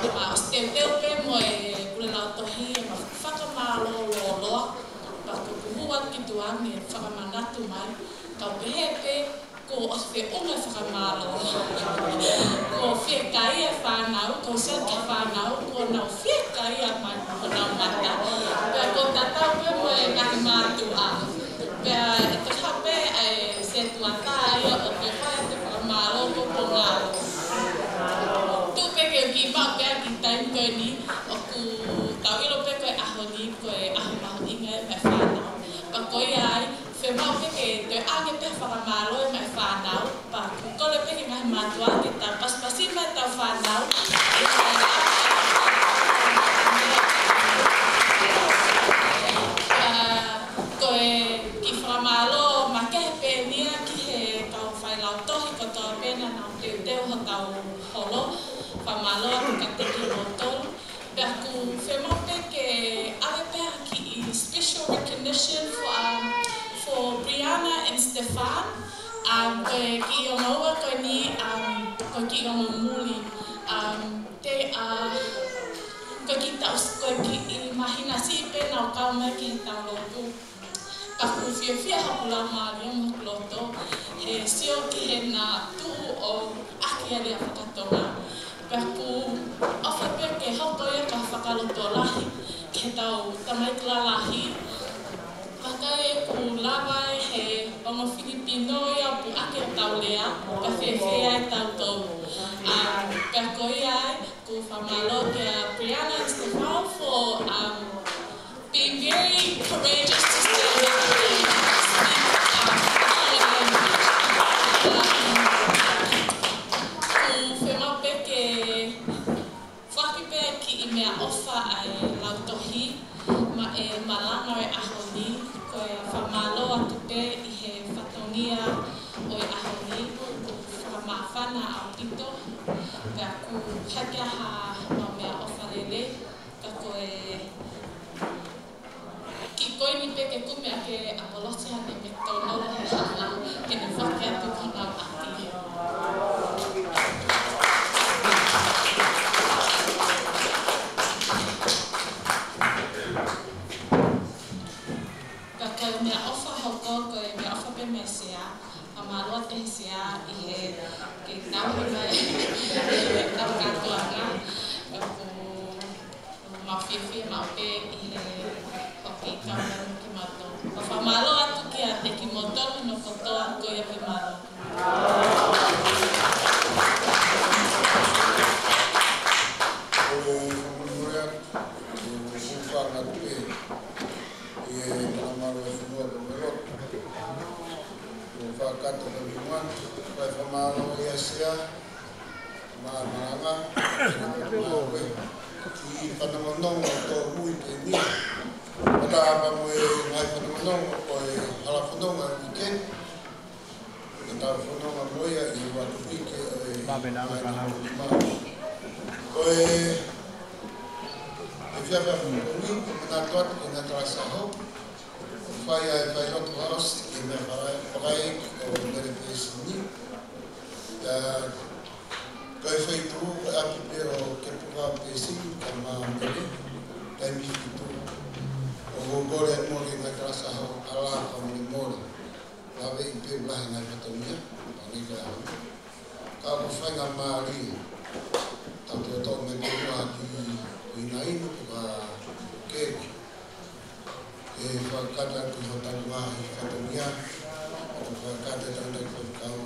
Pea ʻosi teuteu pē mo e pule lautohi ʻema fakamālō lōloa, pea ʻoku ou hū atu ki tuʻa ni ʻo fakamanatu mai, kau pehē pē kuo ʻosi feʻunga e fakamālō. Kuo fiekaia e fānau, kuo sio ki he fānau, kuo nau fiekaia mai honau mata. Pea kuo tatau pē mo e ngaahi mātuʻa. Pea ʻe toki pē ʻa e sētuata ia ʻo ke fai atu e fakamālō ko Ponga. Tuʻu pē ke u kiʻi maʻu pē ʻa e kiʻi taimi ko eni, ʻoku tau ʻilo pē ko e ʻaho ni, ko e ʻaho mahuʻinga ia maʻa e fānau. Pea ko ia ai, fiemaʻu pē ke toe ʻoange pē ha fakamālō ia maʻa e fānau, pea ʻoku kole pē ki he ngaahi mātuʻa ke tau pasipasi mai ʻetau fānau. Pea ko e kiʻi fakamālō makehe pē eni ia ki he kau failautohi kotoa pē naʻa nau teuteu hotau holo, fakamālō atu kiate kimoutolu. Pea ʻoku fiemaʻu pē ke ʻave pē ha kiʻi special recognition for, um, for Brianna and Stefan. Um, ko e kiʻi ongo ua ko eni, um, ko e kiʻi ongo muli. Um, they are, ko e kiʻi taʻu, ko e kiʻi māhina siʻi pē naʻa nau kau mai ki he tau lotu. Ka ʻoku fiefia hoku laumālie mo hoku loto he sio ki heʻena tuʻu ʻo ʻaki ʻa e lea faka-Tonga. Pea ʻoku ou ʻofa pē ke hoko ia ko ha fakalotolahi ki he tau tamaiki lalahi. Vakai ʻoku lava ʻe he ongo Filipino ia ʻo puʻaki ʻetau lea, ka fēfē ai tautolu. Um, pea ko ia ai, ʻoku ou fakamālō kia Brianna and Stefan for, um, being very courageous to stand up and speak, um, our language. Um, ʻoku ou fiemaʻu pē ke foaki pē ha kiʻi meʻaʻofa ʻa e lautohi maʻa e malanga ʻo e ʻaho ni, ko e fakamālō atu pē ʻi he fatongia ʻo e ʻaho ni, ʻoku fakamāfana ʻaupito, pea ʻoku ʻikai ke ʻi ai haʻamau meʻaʻofa lelei, ka ko e kiʻi koini pē ke kumi ʻaki ʻa e ʻApolosia ne me tono he hala ke ne foaki atu ki honau ʻapi. Ka ko e meʻaʻofa hoko, ko e meʻaʻofa pē mei he sea, fakamālō atu he sea ʻi he kei tauhi mai ʻetau kātoanga. ʻOku mau fiefia maʻu pē ʻi he hoki kau mai mo kimautolu. Pea fakamālō atu kiate kimoutolu hono kotoa, ko ia pē, mālō. Ko e fakamolemole atu, ko e fakaʻamu atu pē ʻi he fakamālō e fonua ko Meloto. Ko e fakakata ko e mimani, ko e fakamālō ia sea, ma malanga, ko e kiʻi fanongonongo ko ui ke ni. Pea taha pē mo e ngaahi fanongonongo ko e hala fononga weekend. Ko ʻetau fononga mo ia ʻi he uike ʻo e Māmena, ngaahi fanongonongo. Ko e, ʻe fia pē mo ni, ko e manatu atu ki he ngaahi kalasi ʻaho. Fai ai, fai lotu house, ki he meʻa faka-, fakaʻeiki ʻo Mele Pesini. Pea ko e feituʻu, ko e ʻapi pē ʻo Kepuka Pesini, kae ʻumaʻā Mele, taimi fitu. ʻOku ou kole atu mo e ngaahi kalasi ʻaho, ʻalu fakamolemole. Lave ʻi pē ʻoku lahi e ngaahi fatongia, pea ʻikai ke ʻalu. Ka ʻoku faingamālie, tau toʻotoʻo mai pē ʻa e kiʻi ʻuhinaʻi pe ko ha keiki. ʻE fakakata ki hotau ngaahi fatongia, ʻo fakakata ʻe he tangataʻeiki faifekau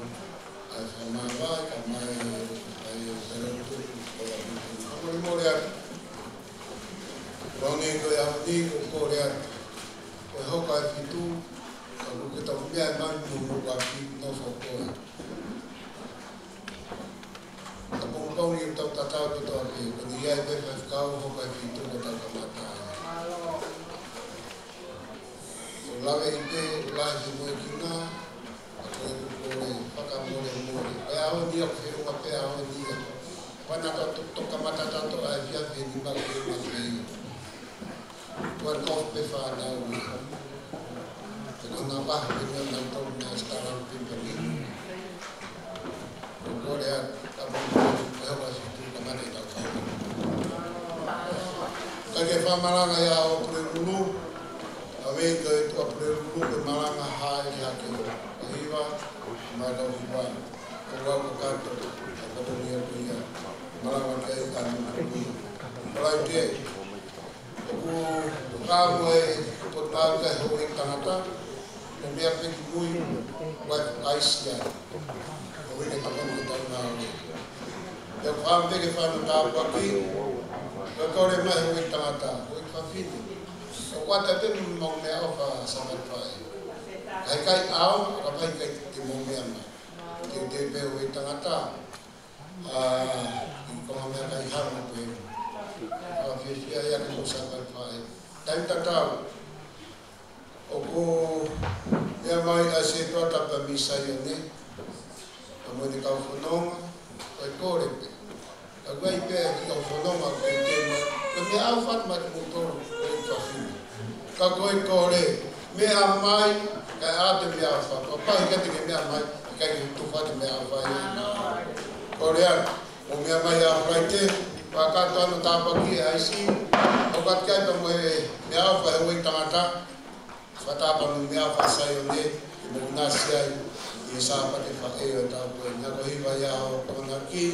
ʻa e fakamāvae, kae ʻumaʻā e, ʻa e, ʻa e, ʻo e, fakamolemole atu. Ko e ʻaho ni, ko e ʻaho ni, ko e kole atu. Ko e hoko e fitu, ka ʻoku ke tau meʻa mai mo mo ka ki no fo koe. Ka pongipongi ʻoku tau tatau kotoa pē, ko e ʻi ai pē faifekau hoko e fitu ko ʻetau kamata. ʻOku lave ʻi pē, ʻoku lahi e moʻui ki nā, ka ko e ʻoku kole, fakamolemole. Ko e ʻaho ni ʻoku feʻunga pē ʻaho ni. Pea naʻa tau to-, toki kamata tautolu ʻa e fiefia ni ma ke ma ke. Ko e kofu pē fānau ni. Ko e nau Paha pē naʻa nau tau na stara pimpa ni. Ko Korea, ka mo ko e hoko si tu ka mate tau fai. Ka ke fakamalanga ia ʻo Pulelulu, ʻa e ko e tuʻa Pulelulu ke malanga hai hake. Hiva, mai tau hiva. Ko ua ko kato, ka kato ni aku ia. Malanga ke ai kanu. Palai ke. ʻOku, ʻoku ka mo e potau ka houʻeiki tangata, ko e meʻa pē ki mui, ʻoku ʻai ʻai sia. Houʻeiki tangata ke tau na ʻo. Pea ʻoku ka pē ke fai ha tāpuaki, ko e kole mai houʻeiki tangata, houʻeiki fafine. ʻOku ʻata pē mo e meʻaʻofa Sāpate Faʻē. Ka ʻikai ʻaonga, ka ʻikai ke mo e meʻa mai. Ke te pē houʻeiki tangata. ʻA, ʻi ko ha meʻakai hama pē. ʻA, fiefia ia ke mo Sāpate Faʻē. Taimi tatau. ʻOku meʻa mai ʻa e setuata pea mei Saione. Ka mo ʻene kau fononga, ko e kole pē. Ka ʻoku ʻi ai pē ʻa e kau fononga, ko e tema. Ko e meʻaʻofa mai ki mui tolo, ko e fafine. Ka ko e kole, meʻa mai, kae ʻoatu e meʻaʻofa. Ko e pā ʻikai te ke meʻa mai, ʻikai ke tufa te meʻaʻofa ia. Kole atu, ʻo meʻa mai ʻa Falaite, fakakakato ʻa e tāpuaki ʻe ʻai si, ʻo ka ʻikai pē mo e meʻaʻofa ʻe houʻeiki tangata, fakatapu mo e meʻaʻofa Saione, ke mo nasi ai, ʻi he Sāpate Faʻē ʻo e taʻu ko eni. Ko e hiva ia ʻo Kamanaki,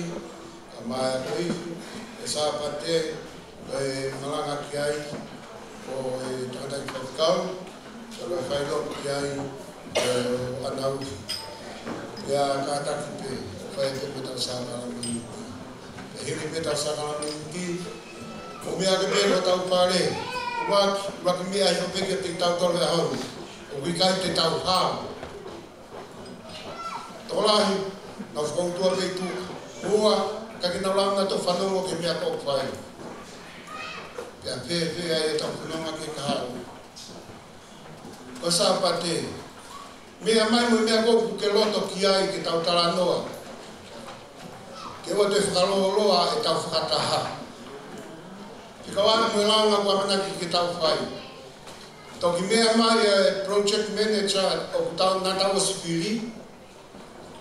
ka mai ko e, ʻe Sāpate, ʻe malanga ki ai, ko e tangataʻeiki faifekau, ko e fai lotu ki ai, ʻe ʻanau. Ia kātaki pē, fai pē mo e tau sākalamēniti. ʻE hili pē tau sākalamēniti, ʻo meʻa ke pē ko e tau fale, ʻuluaki, ʻuluaki meʻa ʻe hoko pē kiate kitautolu he ʻaho ni. ʻOku ʻikai te tau hao. Tokolahi, nau fakautua pē ʻi tuʻa. Ua, ka ke nau lava nautolu fanongo ki he meʻa ʻoku fai. Pea fēfē ai ʻetau fononga ki he kahaʻu. Ko e Sāpate, meʻa mai mo e meʻa ʻoku ke loto ki ai ke tau talanoa. Ke ʻoua te fakalōloa ʻetau fakataha. Ke kau ai mo e langa ʻoku ʻamanaki ke tau fai. Toki meʻa mai e project manager ʻoku tau na tau ʻosi fili,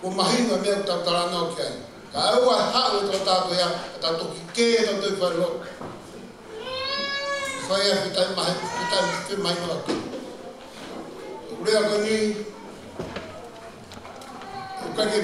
ʻoku mahino e meʻa ʻoku tau talanoa ki ai. Ka ʻoua ʻe haʻu e tokotaha ko ia, ka tau toki kē, tau toki fai lotu. Fai e fitai mahe, fitai fitai mahe atu. ʻOku lea ko eni, ʻoku ʻikai ke